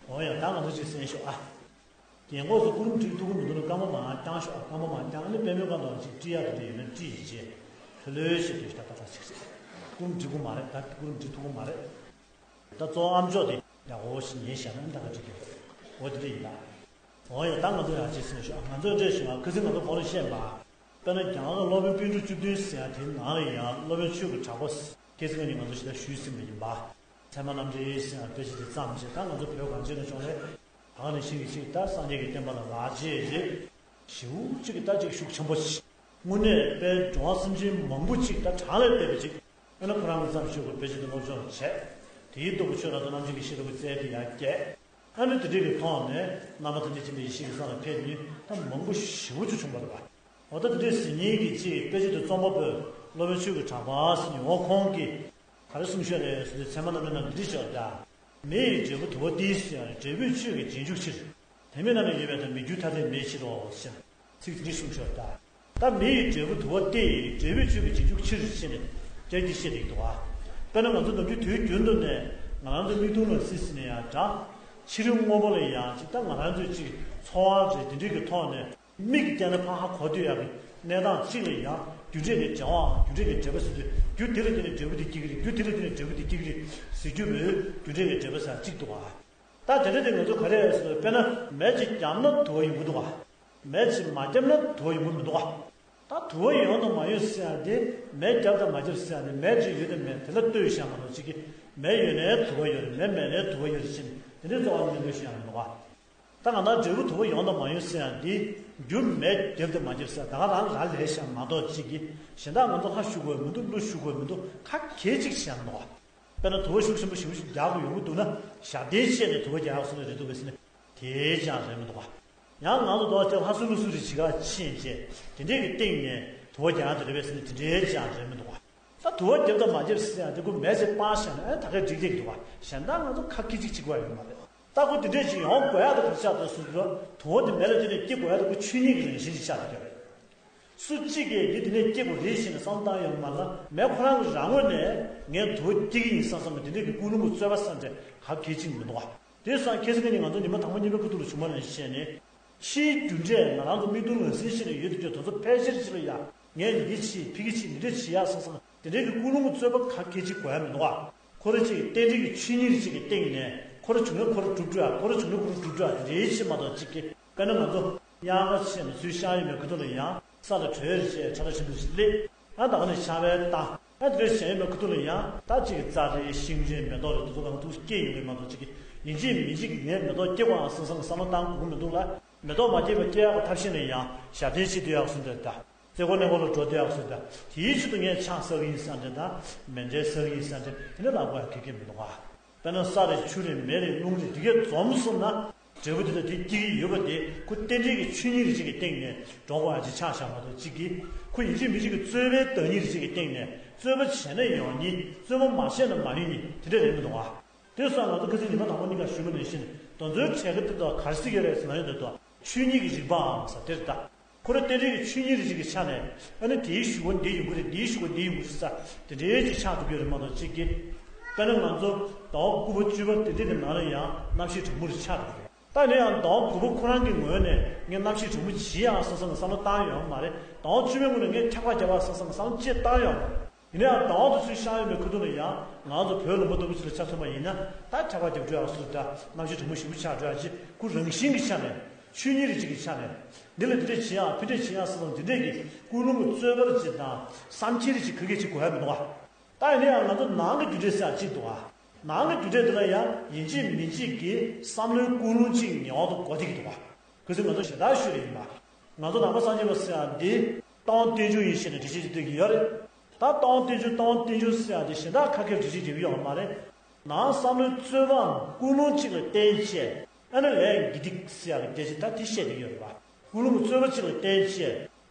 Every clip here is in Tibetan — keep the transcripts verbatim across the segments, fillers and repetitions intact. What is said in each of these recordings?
འོ་ཡ། ད་ང་ཚོ་ཅིག་གསན་ཤོག་ཨ། རྒན་གོག་ཚོ་སྐུ་རིམ་བསྒྲིགས་ཐུབ་ཀྱི་མི་འདུག་ན་སྐར་མ་མར་བརྐྱངས་ཤོག་ཨ། སྐར་མ་མར་བརྐྱངས། ཨ་ནི་པད་མོའི་སྒང་དུ་ཅིག་བྲིས་ཡག་དེ་འདྲ་ཡོད་ན་བྲིས་བྱས། ལྷོད་ལྷོད་བྱས་སྡོད་ཤོག་ད་ད་ད་ཅིག་ཅིག་སྐུ་རིམ་བསྒྲིགས་དགོས་མ་རེད། ད་སྐུ་རིམ་བསྒྲིགས་ཐུབ་ཀྱི་མ་རེད། ད་གཙོ་བོ་ཨམ་ཅོག་དེ་ཡག་པོ་ཞིག་ཉན་བཞག་ན་ད་ག་འགྲིག་གི་རེད། འོ་དེ་འདྲ་ཡིན་ད། འོ་ཡ། ད་ང་ཚོ་ཡང་ཅིག་གསན་ཤོག་ང་ཚོ་འདྲ་ཞིག་ཨ། ཁ་སང་ང་ཚོ་གོང་ལ་བཤད་པ། དཔེར་ན་རྒྱ་གར་ལ་སློབ་དཔོན་པཎ་གྲུབ་བཅུ་བདུན་ཟེར་ཡ་དེའི་ནང་ལ་ཡང་སློབ་དཔོན་ཆོས་ཀྱི་གྲགས་པ་ཟེར། ཁ་སང་ནས་ང་ཚོ་ཞེ་དྲག་ཞུས་ཟིན་པ་ཡིན་པ། ཚད་མ་རྣམ་འགྲེལ་ཟེར་ཡ་དཔེ་ཆ་དེ་བརྩམས་བྱས། ད་ང་ཚོ་བོད་གངས་ཅན་ལ་ཅུང་རེད། ད་ག་ནང་བཞིན་གྱི་ཅིག་ད་སངས་རྒྱས་ཀྱི་བསྟན་པ་ལ་ལག་རྗེས་རེད། ཞེ་པོ་ཅིག་གི་ད་ཅིག་ཤུགས་ཆེན་པོ་ཞིག་དངོས་གནས་དཔེ་འགྲོ་བ་སེམས་ཅན་མང་པོ་ཅིག་ད་གྲངས་ལས་འདས་པ་ཅིག་དཔེར་ན་ཁོ་རང་གིས་བརྩམས་ཆོས་ཀྱི་དཔེ་ཆ་དེ་སློབ་སྦྱོང་བྱས། དེའི་སྟོབས་ཀྱིས་ཆོས་རབ་ཏུ་རྣམ་འབྱེད་ཀྱི་ཤེས་རབ་ཀྱི་རྩལ་དེ་ཡར་རྒྱས། ཨ་ནི་དེ་འདྲ་གི་ཐོག་ནས་རྣམ་པ་ཐམས་ཅད་མཁྱེན་པའི་ཡེ་ཤེས་ཀྱི་ས་ལ་ཕེབས་ནས་ད་མང་པོ་ཞེ་པོ་ཅིག་བྱུང་བ་རེད་པ། འོ་ད་དེ་འདྲའི་གཟིགས་མཁན་གྱི་ཅིག་དཔེ་ཆ་དེ་རྩོམ་པ་པོས་སློབ་དཔོན་ཆོས་ཀྱི་གྲགས་པ་ཟེར་མཁན། འོ་ཁོང་གིས་ག་རེ་གསུངས་བཞག་རེད་ཟེར་དུས། ཚད་མ་རྣམ་འགྲེལ་ནང་འདི་འདྲ་བཞག་ད། མེ་ཡི་འབྲས་བུ་དུ་བ་སྟེ་ཟེར་ཡང་འབྲས་བུས་ཆོས་ཀྱི་རྗེས་འཇུག་ཕྱིར། དེ་མེད་ན་ནི་ཡོད་པའི་དང་མེད་འགྱུར་ཐ་དད་མེད་ཕྱིར་རོ་ཟེར་ཚིག་འདི་གསུངས་ཤོག་ད། ད་མེ་ཡི་འབྲས་བུ་དུ་བ་སྟེ་འབྲས་བུས་ཆོས་ཀྱི་རྗེས་འཇུག་ཕྱིར་ཟེར་ནས་སྐད་ཆ་བཤད་བསྡད་ཀྱི་འདུག་ག་དཔེར་ན་ང་ཚོ་ནམ་རྒྱུན་དུས་རྒྱུན་དུ་ནས་ང་རང་ཚོ་མིག་མཐོང་ལ་གཟིགས་ཟེར་ནས་ཡང་འདྲ། ཕྱི་རོལ་དངོས་པོ་ལ་ཡང་ཅིག་ད་ང་རང་ཚོའི་ཅིག་ཚོར་བ་རེད། དེ་འདྲའི་གི་ཐོག་ནས་མིག་གིས་བལྟས་ན་ཕར་ཧ་གོ་ཐུབ་ཡག་གི་གནས་སྟངས་གཅིག་ལ་ཡང་རྒྱུ་འབྲས་ཀྱི་འབྲེལ་བའམ་རྒྱུ་འབྲས་ཀྱི་འབྲེལ་པ་ཟེར་དུས། རྒྱུ་དེ་ལ་བརྟེན་ནས་འབྲས་བུ་དེ་སྐྱེ་གི་རེད། རྒྱུ་དེ་ལ་བརྟེན་ནས་འབྲས་བུ་དེ་སྐྱེ་གི་རེད་ཟེར་རྒྱུ་བོའི་རྒྱུ་འབྲས་ཀྱི་འབྲེལ་པ་ཟེར་གཅིག་འདུག་ག་ད་དེ་འདྲ་དེ་ང་ཚོ་ག་རེ་ཟེར་ན། དཔེར་ན་མེ་ཅིག་བརྒྱབ་ན་དུ་བ་ཡོང་གི་འདུག་ག་མེ་ཅིག་མ་བརྒྱབ་ན་དུ་བ་ཡོང་གི་མི་འདུག་ག་ད་དུ་བ་ཡོང་དང་མ་ཡོང་ཟེར་ཡ་དེ། མེ་བརྒྱབ་དང་མ་བརྒྱབ་ཟེར་ཡ་དེ། མེ་ཅིག་ཡོད་དང་མེད་དེ་ལ་ལྟོས་བཞག་མ་གཏོགས། ཅིག་གིས་མེ་ཡོད་ནའི་དུ་བ་ཡོད་རེད། མེ་མེད་ནའི་དུ་བ་ཡོད་རེད་ཟེར་ནས་དེ་འདྲའི་རྩ་བ་ནས་ལྟོས་བཞག་ཡ་མི་འདུག་ག་ད་གང་ལྟར་འབྲས་བུ་དུ་བ་ཡོང་དང་མ་ཡོང་ཟེར་ཡ་འདི་རྒྱུ་མེ་བརྒྱབ་དང་མ་བརྒྱབ་ཟེར་ད་ག་རང་ལ་ལས་བཞག་མ་གཏོགས། ཅིག་གིས་གཞན་དག་ང་ཚོ་ལྷ་ཞུ་དགོས་མི་འདུག་ཀླུ་ཞུ་དགོས་མི་འདུག་ཁ་གྱེས་ཅིག་བྱས་ཡ་མི་འདུག་ག་དཔེར་ན་དུ་བ་ཤུགས་ཆེན་པོ་ཞེ་པོ་ཞིག་རྒྱག་དགོས་ཡོང་གི་འདུག་ན། ཞབས་བརྟན་བྱས་ནས་དུ་བ་རྒྱག་ཡག་སོང་ན་རེད་འདུག་གས་ཟེར་ན་དེ་ཅང་རེད་མི་འདུག་ག་ཡང་ང་ཚོ་རྡོག་རྡོག་ལྷ་སུ་ཀླུ་སུ་རེ་ཅིག་ག་ཕྱིན་བྱས་དེ་འདྲས་ཀྱི་སྟེང་ནས་དུ་བ་རྒྱག་ཡག་དེ་རེད་པས་ཟེར་ན་དེ་འདྲས་ཅང་རེད་མི་འདུག་ག་ད་དུ་བ་བརྒྱབ་དང་མ་བརྒྱབ་ཟེར་ཡ་དེ་ཁོ་མེ་ཅིག་སྤར་བཞག་ན་ཨ་ད་གས་འགྲིག་བསྡད་ཀྱི་འདུག་ག་གཞན་དག་ང་ཚོ་ཁ་སྐད་ཅིག་གཅིག་པ་ཡོད་མ་རེད། ད་ཁོ་དེ་འདྲས་ཅིག་ཡོང་དགོས་ཡག་དེ་ག་རེ་ཆགས་འདུག་ཟེར་དུས། དུ་བ་དེ་མེ་ལ་བརྟེན་ནས་སྐྱེ་དགོས་ཡག་དེ་ཁོ་ཆོས་ཉིད་ཀྱི་རང་བཞིན་ཅིག་ཆགས་བསྡད་ཀྱི་རེད། སུ་གཅིག་གིས་འདི་དེ་ནས་སྐྱེ་དགོས་རེད་ཟེར་ནས་བསམ་བློ་བཏང་ཡོད་མ་རེད་ལ། མེ་ཁོ་རང་གི་རང་ངོས་ནས་ངས་དུ་བ་སྐྱེ་གི་ཡིན་བསམ་བསམ་ནས་དེ་འདྲས་ཀྱི་ཀུན་སློང་གི་རྩོད་པ་བསམ་བྱས་ག་གས་ཅིག་མི་འདུག་ག་དེ་སང་ཁ་སང་ནས་ང་ཚོ་ཉི་མ་དང་པོ་གཉིས་པའི་ཁ་ཐུག་ལ་བྱུང་བ་ནང་བཞིན་བྱས་ནས། ཕྱིའི་རྒྱུ་འབྲས་ང་རང་ཚོ་མིག་ཏོ་ལ་གཟིགས་བྱས་ནས་ཡོད་དུས་ཀྱང་དེ་ཚོ་ཕལ་ཆེར་ཅིག་ལ་ཡ་ངས་འདི་བྱེད་ཕ་གི་བྱེད་འདི་འདྲ་བྱེད་ཡག་བསམ་བསམ་དེ་འདྲའི་གི་ཀུན་སློང་གི་རྩོད་པ་ག་གས་ཅིག་དགོས་ཡག་མི་འདུག་ག་ཁོ་རང་ཅིག་གི་རྟེན་འབྲེལ་གྱི་ཆོས་ཉིད་ཅིག་གི་སྟེང་ནས་ཁོ་རང་བྱུང་ན་ཁོ་རང་གྲུབ་འགྲོ་ཡག་ཁོ་རང་བྱུང་ན་ཁོ་རང་གྲུབ་འགྲོ་ཡག་དེ་འདྲའི་ཅིག་མ་གཏོགས་ཅིག་གི་དཔེར་ན་ང་ཚོ་དབྱར་ཁ་བྱས་ནས་ཚུར་ཤར་ཡོང་བའི་ཁ་ཐུག་ལ་ཡང་ས་ལ་བྲོས་རེ་བྱས་ཁྲ་ཁྲ་ཆེན་པོ་ཞིག་སླེབས། ཨ་ད་ག་ནས་ཤ་བའི་བཏང་། ཨ་དེ་འདྲ་བྱས་ཡོང་བའི་ཁ་ཐུག་ལ་ཡང་ད་ཅིག་གི་རྩྭ་རེད། ཤིང་རེད། མེ་ཏོག་རེད། དེ་ཚོ་གང་ཐུག་སྐྱེས་ཡོང་གི་མ་གཏོགས་ཅིག་གི་ཡིན་གཅིག་མིན་གཅིག་ངས་མེ་ཏོག་སྐྱེ་དགོས་ཨ་བསམ་བསམ་བསམ་བློ་བཏང་དགོས་ཀྱི་མི་འདུག་ལ། མེ་ཏོག་མ་སྐྱེས་པ་སྐྱེ་ཡག་གི་ཐབས་ཤེས་ནས་ཡང་ཞབས་བརྟན་བྱེད་སྡོད་ཡག་སུ་འདོད་ད། རྩེ་ཁོག་གནས་ཁོག་ལ་འགྲོ་སྡོད་ཡག་སུ་འདོད་ད། དེའི་ཆེད་དུ་ངས་ཆང་ཟ་གི་ཡིན་བསམ་འདྲ་ད། མེ་འདྲའི་ཟ་གི་ཡིན་བསམ་འདྲ་དེ་འདྲ་ལབ་དགོས་ཡག་གི་གེ་མི་འདུག་ག་དཔེར་ན་ས་རེད། ཆུ་རེད། མེ་རེད། རླུང་རེད། དེ་གས་འཛོམས་སོང་ན་འབྲས་བུ་དེ་དང་དེ་སྐྱེ་གི་ཡོད་པ་དེ་ཁོ་རྟེན་འབྲེལ་གྱི་ཆོས་ཉིད་རེ་ཅིག་གི་སྟེང་ནས་འགྲོ་དགོས་ཡག་ཅིག་ཆགས་བཞག་མ་གཏོགས་ཅིག་གི་ཁོ་ཡིན་གཅིག་མིན་གཅིག་གི་རྩོད་པའི་བདག་ཉིད་རེ་ཅིག་གི་སྟེང་ནས་རྩོད་པ་བྱས་ན་ཡོང་ཉིན་རྩོད་པ་མ་བྱས་ན་མ་ཡོང་ཉིན་དེ་འདྲ་རེད་མི་འདུག་ག་དེ་སོང་ང་ཚོ་ཁ་སང་ཉི་མ་དང་པོ་གཉིས་ཀ་ཞུས་པ་ནང་བཞིན་དེ་ཚོའི་གྲས་ཀ་དེ་དག་ག་རེ་ཟེར་གྱི་རེད་ཟེར་ན་ཡོད་འདུག་ཆོས་ཉིད་ཀྱི་རིག་པའམ་ས་དེར་ད། ཁོ་རང་རྟེན་འབྲེལ་གྱི་ཆོས་ཉིད་རེ་ཅིག་གི་ཆ་ནས་ཨ་ནི་དེའི་ཞུ་བ་འདི་ཡོང་གི་རེད། འདིའི་ཞུ་བ་འདི་ཡོང་གི་རེད་ས་དེ་འདྲའི་ཅིག་ཆགས་ཐུབ་ཀྱི་རེད་མ་གཏོགས་ཅིག་གི་དཔེར་ན་ང་ཚོ་ཟླ་བ་དགུ་པ་བཅུ་པ་དེ་འདྲའི་གི་ནང་ལ་ཡང་རྣམ་ཤེས་དྲང་མོ་རེ་ཆགས་འགྲོ་གི་རེད། ད་ནི་ཡང་ཟླ་བ་དགུ་པ་ཁོ་རང་གི་ངོས་ནས་ངས་རྣམ་ཤེས་དྲང་མོ་བྱེད་ཡག་བསམ་བསམ་བསམ་བློ་བཏང་ཡོད་མ་རེད། ཟླ་བ་བཅུ་པའི་ངོས་ནས་ངས་ཁྱབ་ཁ་རྒྱབ་ཡག་བསམ་བསམ་བསམ་བློ་ཅིག་བཏང་ཡོད་མ་རེད། ཡིན་ན་ཡང་ཟླ་བ་དེ་ཚོའི་ཤར་ཡོང་བའི་ཁ་ཐུག་ལ་ཡང་ང་ཚོ་བོད་ལུང་པ་ལྟ་བུ་ཅིག་ལ་ཆ་མཚོན་པ་ཡིན་ན་ད་ཁྱབ་ཁ་རྒྱབ་འགྲོ་ཡག་སུ་ད་རྣམ་ཤེས་དྲང་མོ་ཞིག་ཆགས་འགྲོ་ཡག་ཅིག་ཁོ་རང་བཞིན་གྱི་ཆ་ནས་ཆོས་ཉིད་རེ་ཅིག་གི་ཆ་ནས་འདི་ལ་འདི་འདྲས་བྱེད་ཡག་ཕི་འདྲས་བྱེད་ཡག་སོགས་དང་འདི་འདྲས་ཀྱི་ཀུན་སློང་གི་རྩོད་པ་རེ་ཅིག་དང་བསམ་འཆར་རེ་ཅིག་ག་གེ་ཅིག་དགོས་ཡག་མི་འདུག་ག་ད་ཡིན་ན་ཡང་ང་ཚོ་ནང་གི་རྒྱུ་འབྲས་ཟེར་ཡག་ཅིག་འདུག་ག་ནང་གི་རྒྱུ་འབྲས་འདི་ལ་ཡང་ཡིན་གཅིག་མིན་གཅིག་གི་བསམ་བློའི་ཀུན་སློང་ཅིག་ངེས་པར་དུ་དགོས་བསྡད་ཀྱི་འདུག་ག་གལ་སྲིད་ང་ཚོ་ཞེ་དྲག་ཤོད་རེ་ཡིན་པ། ང་ཚོ་ནང་པ་སངས་རྒྱས་པ་ཟེར་ཡག་འདི་ལྟ་བ་རྟེན་འབྱུང་ཡིན་ཞེས་ནས་འགྲེལ་བཤད་ཅིག་སྟོན་གྱི་ཡོད་རེད། ད་ལྟ་བ་རྟེན་འབྱུང་ལྟ་བ་རྟེན་འབྱུང་ཟེར་ཡག་འདི་གཞན་དག་ཁ་ཁེར་འགྲེལ་བཤད་རྒྱག་གི་ཡོད་མ་རེད། ནང་བསམ་བློའི་རྩོད་པའམ་ཀུན་སློང་གཅིག་ལ་བརྟེན་བྱས་ཨ་ནི་ལས་དགེ་སྡིག་ཟེར་ཡག་གི་སྐད་ཆ་ད་དེ་བཤད་ཀྱི་ཡོད་རེད་པ། ཀུན་སློང་གི་རྩོད་པ་གཅིག་ལ་བརྟེན་བྱས་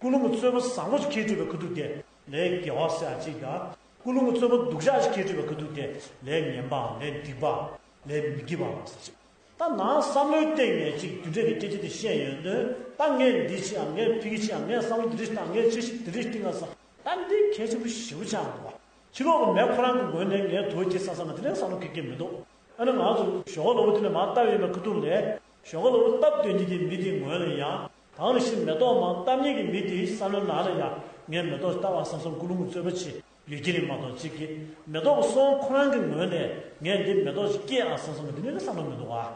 ཀུན་སློང་གི་རྩོད་པ་བཟང་པོ་ཞིག་འཁྱེར་ཐུབ་པའི་ཁ་ཐུག་དེ་ལས་དགེ་བ་ཟེར་ཡག་གཅིག་དང་། ཀུན་སློང་གི་རྩོད་པ་སྡུག་ཅག་ཞིག་འཁྱེར་ཐུབ་པའི་ཁ་ཐུག་དེ་ལས་ངན་པའམ་ལས་སྡིག་པའམ་ལས་མི་དགེ་བའམ་ཟེར་ཅིག་ད་ནང་བསམ་བློའི་སྟེང་ནས་ཅིག་རྒྱུ་འབྲས་ཀྱི་སྐད་ཆ་དེ་བཤད་ཡོང་དུས་ད་ངས་འདི་བྱེད་ཨ་ངས་ཕ་གི་བྱེད་ཨ་ངས་བསམ་བློ་འདི་འདྲ་ཞིག་བཏང་ངས་འཆར་གཞི་འདི་འདྲ་ཞིག་བཏིང་ཨ་ཟེར་ད་འདི་གལ་ཆེན་པོ་ཞེ་པོ་ཆགས་འདུག་བ། ཕྱི་ལོགས་ཀྱི་མི་ཁོ་རང་གི་ངོས་ནས་ངས་དོ་སྐྱེ་ས་ས་ན་དེ་འདྲའི་བསམ་བློ་འཁྱེར་གྱི་མི་འདུག་ཨ་ནི་ང་ཚོ་ཞོགས་པ་ལོ་བོ་དེ་ནས་མར་བཏབ་ཡོད་པའི་ཁ་ཐུག་ལས། ཞོགས་པ་ལོ་བོ་བཏབ་སྡོད་མཁན་གྱི་མི་དེའི་ངོས་ལ་ཡང་། དེང་རང་བཞིན་མེ་ཏོག་མར་བཏབ་མཁན་གྱི་མི་དེའི་བསམ་བློ་ནང་ལ་ཡང་། ངས་མེ་ཏོག་བཏབ་པ་བསམ་བསམ་ཀུན་སློང་གི་རྩོད་པ་ཅིག་ཡོད་ཀྱི་རེད་མ་གཏོགས། གཅིག་གིས་མེ་ཏོག་གི་སོང་ཁོ་རང་གི་ངོས་ནས་ངས་འདི་མེ་ཏོག་ཅིག་སྐྱེས་ཨ་བསམ་བསམ་འདི་འདྲའི་བསམ་བློ་མི་འདུག་ཨ།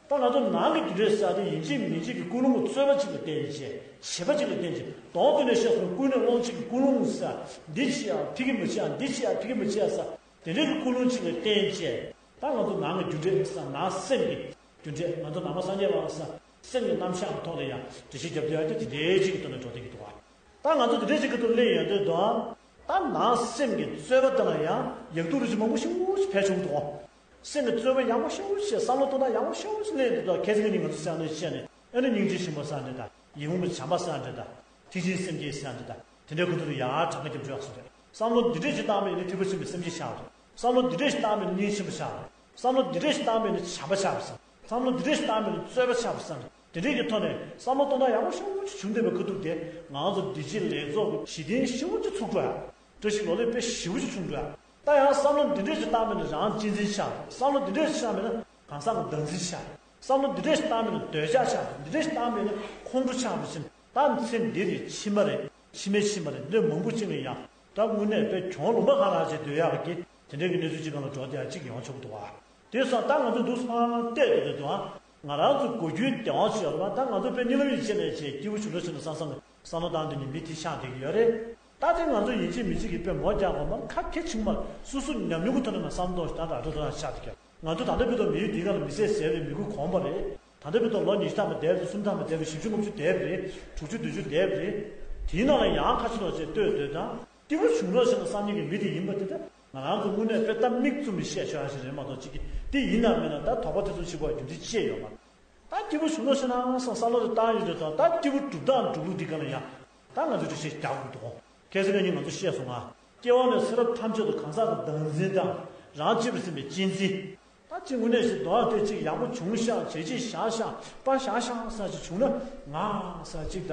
ད་ང་ཚོ་ནང་གི་རྒྱུ་འབྲས་ཟེར་དེ་ཡིན་གཅིག་མིན་གཅིག་གི་ཀུན་སློང་གི་རྩོད་པ་གཅིག་ལ་བརྟེན་བྱས། བྱེད་པ་གཅིག་ལ་བརྟེན་བྱས། དོན་དུ་ནས་བཤད་སོང་ཀུན་ནས་བློ་གཅིག་གི་ཀུན་སློང་ཟེར། འདི་བྱེད་ཨ་ཕ་གི་མི་བྱེད་ཨ། འདི་བྱེད་ཨ་ཕ་གི་མི་བྱེད་ཨ་ཟེར། དེ་འདྲའི་གི་ཀུན་སློང་གཅིག་ལ་བརྟེན་བྱས། ད་ང་ཚོ་ནང་གི་རྒྱུ་འབྲས་ཟེར་ནང་སེམས་ཀྱི་རྒྱུ་འབྲས། ང་ཚོ་ནང་པ་སངས་རྒྱས་པ་ཟེར་སེམས་ཀྱི་རྣམ་གཞག་གི་ཐོག་ལ་ཡང་འགྲེལ་བཤད་རྒྱབ་བསྡད་ཡ་དེ་དེ་འདྲའི་གཅིག་གི་ཐོག་ནས་འགྲོ་བསྡད་ཀྱི་འདུག་ཨ། ད་ང་ཚོ་དེ་འདྲའི་ཞིག་གི་ཐོག་སླེབས་ཡོང་དུས་དང་། ད་ནང་སེམས་ཀྱི་རྩོད་པ་དེ་ལ་ཡང་ཡག་སྡུག་རིགས་མང་པོ་ཞིག་ཞིག་འཕེལ་བྱུང་འདུག་ཨ། སེམས་ཀྱི་རྩོད་པ་ཡག་པོ་ཞེ་པོ་ཅིག་བསམ་བློ་གཏོང་སྟངས་ཡག་པོ་ཞེ་པོ་ཅིག་སླེབས་འདུག་ད་ཁ་སང་ཉིན་ང་ཚོ་བཤད་ནས་བཤད་ནས་ཨ་ནི་སྙིང་རྗེ་ཞིམ་པོ་ཟེར་འདྲ་དང་། ཡིད་འོང་གི་བྱམས་པ་ཟེར་འདྲ་དང་། ཐེག་ཆེན་སེམས་བསྐྱེད་ཟེར་འདྲ་དང་། དེ་འདྲའི་ཁུ་ཚུར་ཡར་གྲངས་ཀ་རྒྱབ་འཇུག་ཡག་སོང་རེད། བསམ་བློ་འདི་འདྲས་ཞིག་བཏང་བས་ནི་ཐེག་པ་ཆེན་པོའི་སེམས་བསྐྱེད་ཤར་རེད། བསམ་བློ་འདི་འདྲས་ཞིག་བཏང་བས་ནི་སྙིང་རྗེ་ཆེན་པོ་ཤར་རེད། བསམ་བློ་འདི་འདྲས་ཞིག་བཏང་བས་ནི་བྱམས་པ་ཤར་རེད་བསམ། བསམ་བློ་འདི་འདྲས་ཞིག་བཏང་བས་ནི་རྩོད་པ་ཤར་རེད་བསམ། དེ་འདྲས་ཀྱི་ཐོག་ནས་བསམ་བློ་གཏོང་སྟངས་ཡག་པོ་ཞེ་པོ་ཅིག་བྱུང་བསྡད་པའི་ཁུ་ཐུག་དེ་ང་ཚོ་འདི་ཕྱི་ལས་ཚོགས་ཀྱི་གཞི་རྟེན་ཞེ་པོ་ཅིག་ཚུགས་འགྲོ་ཡ། བཀྲ་ཤིས་ལོ་ལེགས་དཔེ་ཞེ་པོ་ཅིག་བྱུང་འགྲོ་ཡ། ད་ཡང་བསམ་བློ་འདི་འདྲས་ཞིག་བཏང་བས་ནི་རང་གཅེས་འཛིན་ཤར། བསམ་བློ་འདི་འདྲས་ཞིག་བཏང་བས་ནི་གང་ཟག་གི་བདག་འཛིན་ཤར། བསམ་བློ་འདི་འདྲས་ཞིག་བཏང་བས་ནི་འདོད་ཆགས་ཤར། འདི་འདྲས་ཞིག་བཏང་བས་ནི་ཁོང་ཁྲོ་ཤར་བ་བཞིན། ད་ཚེ་འདི་རེད། ཕྱི་མ་རེད། ཕྱི་མའི་ཕྱི་མ་རེད། འདི་མང་པོ་ཅིག་ལ་ཡང་ད་དངོས་གནས་དཔེ་གྱོང་ལུང་པ་གང་ལ་བྱེད་སྡོད་ཡག་གི་དེ་འདྲའི་གི་གནས་ཚུལ་ཅིག་སྒང་ལ་འགྲོ་བསྡད་ཡག་ཅིག་ཡོང་ཆོག་གི་འདུག་ཨ། དེ་སོང་ད་ང་ཚོ་འདུག་སེ་ཕར་བལྟས་ཡོང་དུས་དང་། ང་རང་ཚོ་གོ་རྒྱུའི་སྡེ་བ་ཞིག་ཡོད་རེད་པ། ད་ང་ཚོ་དཔེ་གཉིད་ལམ་ཡིན་ཕྱིན་ནས་བྱས་སྐྱིད་པོ་བྱུང་འགྲོ་ཕྱིན་ནས་བསམ་བསམ་བསམ་བློ་བཏང་དུས་ནས་མི་དེ་ཤར་བསྡད་ཀྱི་ཡོད་རེད། ད་དེ་ང་ཚོ་ཡིན་གཅིག་མིན་གཅིག་གི་དཔེ་མོ་རྒྱག་དགོས་མ་ཁ་ཁེ་བྱུང་མ། སོ་སོ་ཉམས་མྱོང་གི་ཐོག་ནས་ང་བསམ་བློ་གཏོང་ཞིག་ད་ད་འགྲོ་འགྲོ་ན་ཤར་བསྡད་ཀྱི་ཡོད། ང་ཚོ་ད་ལྟ་བར་དུ་མི་ཡུལ་འདིའི་སྒང་ལ་མི་ཚེ་ཟད་པའི་མི་དགུ་གོམས་པ་རེད། ད་ལྟ་བར་དུ་ལོ་ཉི་ཤུ་ཐམ་པ་འདས་རེད། སུམ་ཐམ་པ་འདས་རེད། བཞི་བཅུ་ལྔ་བཅུ་འདས་རེད། དྲུག་ཅུ་བདུན་ཅུ་འདས་རེད། དེའི་ནང་ལ་ཡང་ཁ་ཕྱི་ལོགས་བྱས་ལྟོས་ལྟོས་དང་། སྐྱིད་པོ་བྱུང་འགྲོ་ཕྱིན་ནས་བསམ་མཁན་གྱི་མི་དེ་ཡིན་པ་དེ་ད་ང་རང་ཚོ་དངོས་གནས་དཔེ་ད་མིག་བཙུམ་ནས་བཤད་ཆོག་ཡ་ཞིག་རེད་མ་གཏོགས་ཅིག་གི་དེ་ཡིན་ན་མིན་ན་ད་དོགས་པ་དེ་ཚོ་ཞིག་པ་རྒྱུ་མཚན་ཅི་ཡོད་མ། ད་སྐྱིད་པོ་བྱུང་འགྲོ་ཕྱིན་ནས་བསམ་བསམ་བློ་དེ་བཏང་ཡོད་དེ་དང་། ད་སྐྱིད་པོ་སྒྲུབ་སྟངས་སྒྲུབ་ལུགས་འདི་ག་ལ་ཡང་ད་ང་ཚོས་འགྲེལ་བཤད་རྒྱག་དགོས་འདུག་ཁ་སང་ཉིན་ང་ཚོ་བཤད་སོང་ང་། སྐྱེ་བ་ནས་ཚེ་རབས་ཐམས་ཅད་དུ་གང་ཟག་གི་བདག་འཛིན་དང་། རང་གཅེས་པར་འཛིན་པའི་གཅེས་འཛིན། ད་ཅིག་དངོས་གནས་ཤིག་དོན་དེ་ཅིག་ཡག་པོ་བྱུང་ཤག་བྱས་རྗེས་བཞག་ཤག་པ་བཞག་ཤག་ཟེར་ཅིག་བྱུང་ན། ང་ཟེར་ཅིག་ད་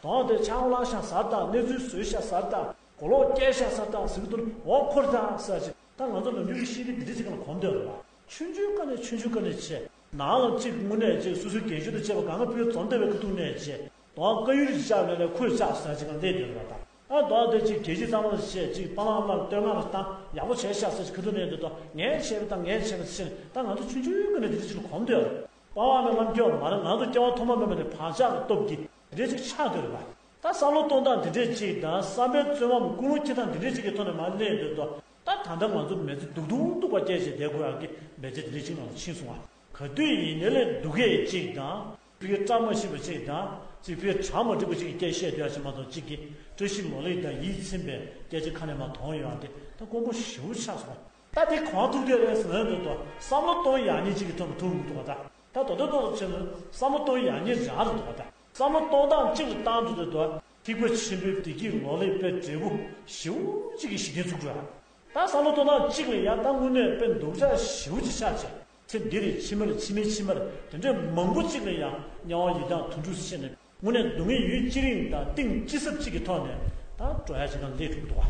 དོན་དེ་ཆང་བླངས་ཤག་ཟེར་དང་། གནས་ཚུལ་བཟོས་ཤག་ཟེར་དང་། གོ་ལོག་བཀལ་ཤག་ཟེར་དང་ཟེར་གི་འདུག་འོ་འཁོར་དང་ཟེར་ཅིག་ད་ང་ཚོ་ནམ་རྒྱུན་གྱི་ཤེས་རིག་འདི་འདྲ་ཅིག་ལ་གོམས་བསྡད་རེད་པ། ཆུང་ཆུང་ཀ་ནས་ཆུང་ཆུང་ཀ་ནས་བྱས། ནང་ལ་ཅིག་དངོས་གནས་ཅིག་སོ་སོའི་རྒན་གཞོན་དང་བཅས་པ་གང་ག་ཕུལ་འཛོམས་བསྡད་པའི་ཁ་ཐུག་ནས་བྱས། དོན་བཀའ་ཡུལ་གྱི་ལྕགས་ལས་ལས་ཁོས་ལྕགས་ཟེར་ཅིག་གང་བསྡད་ཡོད་རེད་པ། ད་ཨ་དོན་དེ་ཅིག་རྒྱལ་སྤྱི་གཙང་མ་ལ་བཤད་ཅིག་པ་ལང་ལ་བསྟོད་བསྔགས་ལ་བཏང་ཡག་པོ་བྱས་ཤག་ཟེར་ཅིག་ཁ་ཐུག་ནས་འདི་དོ་ངས་བྱས་པ་དང་ངས་བྱས་པ་ཟེར་ནས། ད་ང་ཚོ་ཆུང་ཆུང་ཀ་ནས་འདི་འདྲ་ཅིག་ལ་གོམས་བསྡད་ཡོད་རེད། པ་ལང་ནི་རྣམ་རྒྱལ་མ་རེད། ང་ཚོ་སྐྱེ་བ་ཐོག་མ་མེད་པ་ནས་བག་ཆགས་ཀྱི་སྟོབས་ཀྱིས་འདི་འདྲ་ཅིག་ཆགས་བསྡད་རེད་པ། ད་བསམ་བློ་གཏོང་སྟངས་འདི་འདྲས་ཅིག་དང་། བསམ་པའི་བརྩོན་པའམ་ཀུན་སློང་འཁྱེར་སྟངས་འདི་འདྲས་ཅིག་གི་ཐོག་ནས་མར་གླེང་འདོད་དོ། ད་ད་ལྟ་ང་ཚོ་མི་ཚེ་སྡུག་ཏུ་སྡུག་པ་སྐྱེལ་བྱས་བསྡད་དགོས་ཡག་གི་མི་ཚེ་འདི་འདྲས་ཅིག་ནང་ལ་ཕྱིན་སོང་བ། ག་དུས་ཡིན་ནའི་ལས་སྡུག་སྐད་ཅིག་དང་། ཕ་གི་བཀྲ་མ་ཤིས་པ་ཅིག་དང་། ཅིག་ཕ་གི་གྲ་མ་འགྲིག་པ་ཅིག་གི་སྐད་བཤད་སྡོད་ཡག་ཅིག་མ་གཏོགས། ཅིག་གི་བཀྲ་ཤིས་ལོ་ལེགས་དང་ཡིད་ཚིམ་པའི་སྐད་ཆ་ཁ་ནས་མར་མཐོང་ཡོང་ཡག་དེ་ད་དཀོན་པོ་ཞེ་པོ་ཆགས་སོང་བ། ད་དེ་གང་ཐུག་བསྡད་རེད་ཟེར་ན་འདོད་དོ། བསམ་བློ་གཏོང་ཡག་ཉིད་ཅིག་གི་ཐོག་ནས་ཐུག་མི་འདུག་བ་ད། ད་དོ་དོ་དོ་བྱས་ན་བསམ་བློ་གཏོང་ཡག་ཉིད་རང་རེད་འདུག་བ་ད། བསམ་བློ་གཏོང་སྟངས་གཅིག་ལ་བཏང་འདུག་དེ་དོ། ཐེག་པ་ཆེན་པོའི་བདེ་སྐྱིད་ལོ་ལེགས་དཔེ་འབྲས་བུ་ཞེ་པོ་གཅིག་གི་གཞི་རྟེན་ཚུགས་འགྲོ་ཡ། ད་བསམ་བློ་གཏོང་སྟངས་གཅིག་ལ་ཡ་ད་དངོས་གནས་དཔེ་སྡུག་ཅག་ཞེ་པོ་ཅིག་ཆགས་བྱས། ཚེ་འདི་རེད། ཕྱི་མ་རེད། ཕྱི་མའི་ཕྱི་མ་རེད། དེ་འདྲའི་མང་པོ་གཅིག་ལ་ཡ་དམྱལ་བ་ཡི་དྭགས་དུད་འགྲོ་ཟེར་ནས། དངོས་གནས་སྡུག་བསྔལ་ཡུན་ཅི་རིང་དང་གཏིང་ཅི་ཟབ་ཅིག་གི་ཐོག་ནས་ད་འགྲོ་ཡ་ཅིག་ནང་སླེབས་ཐུབ་འདུག་བ།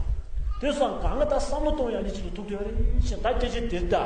དེ་སོང་གང་ག་ད་བསམ་བློ་གཏོང་ཡག་ཉིད་ཅིག་ལ་ཐུག་འདོད་རེད་ཞེས་ད་སྐད་ཆ་དེ་ལྟ།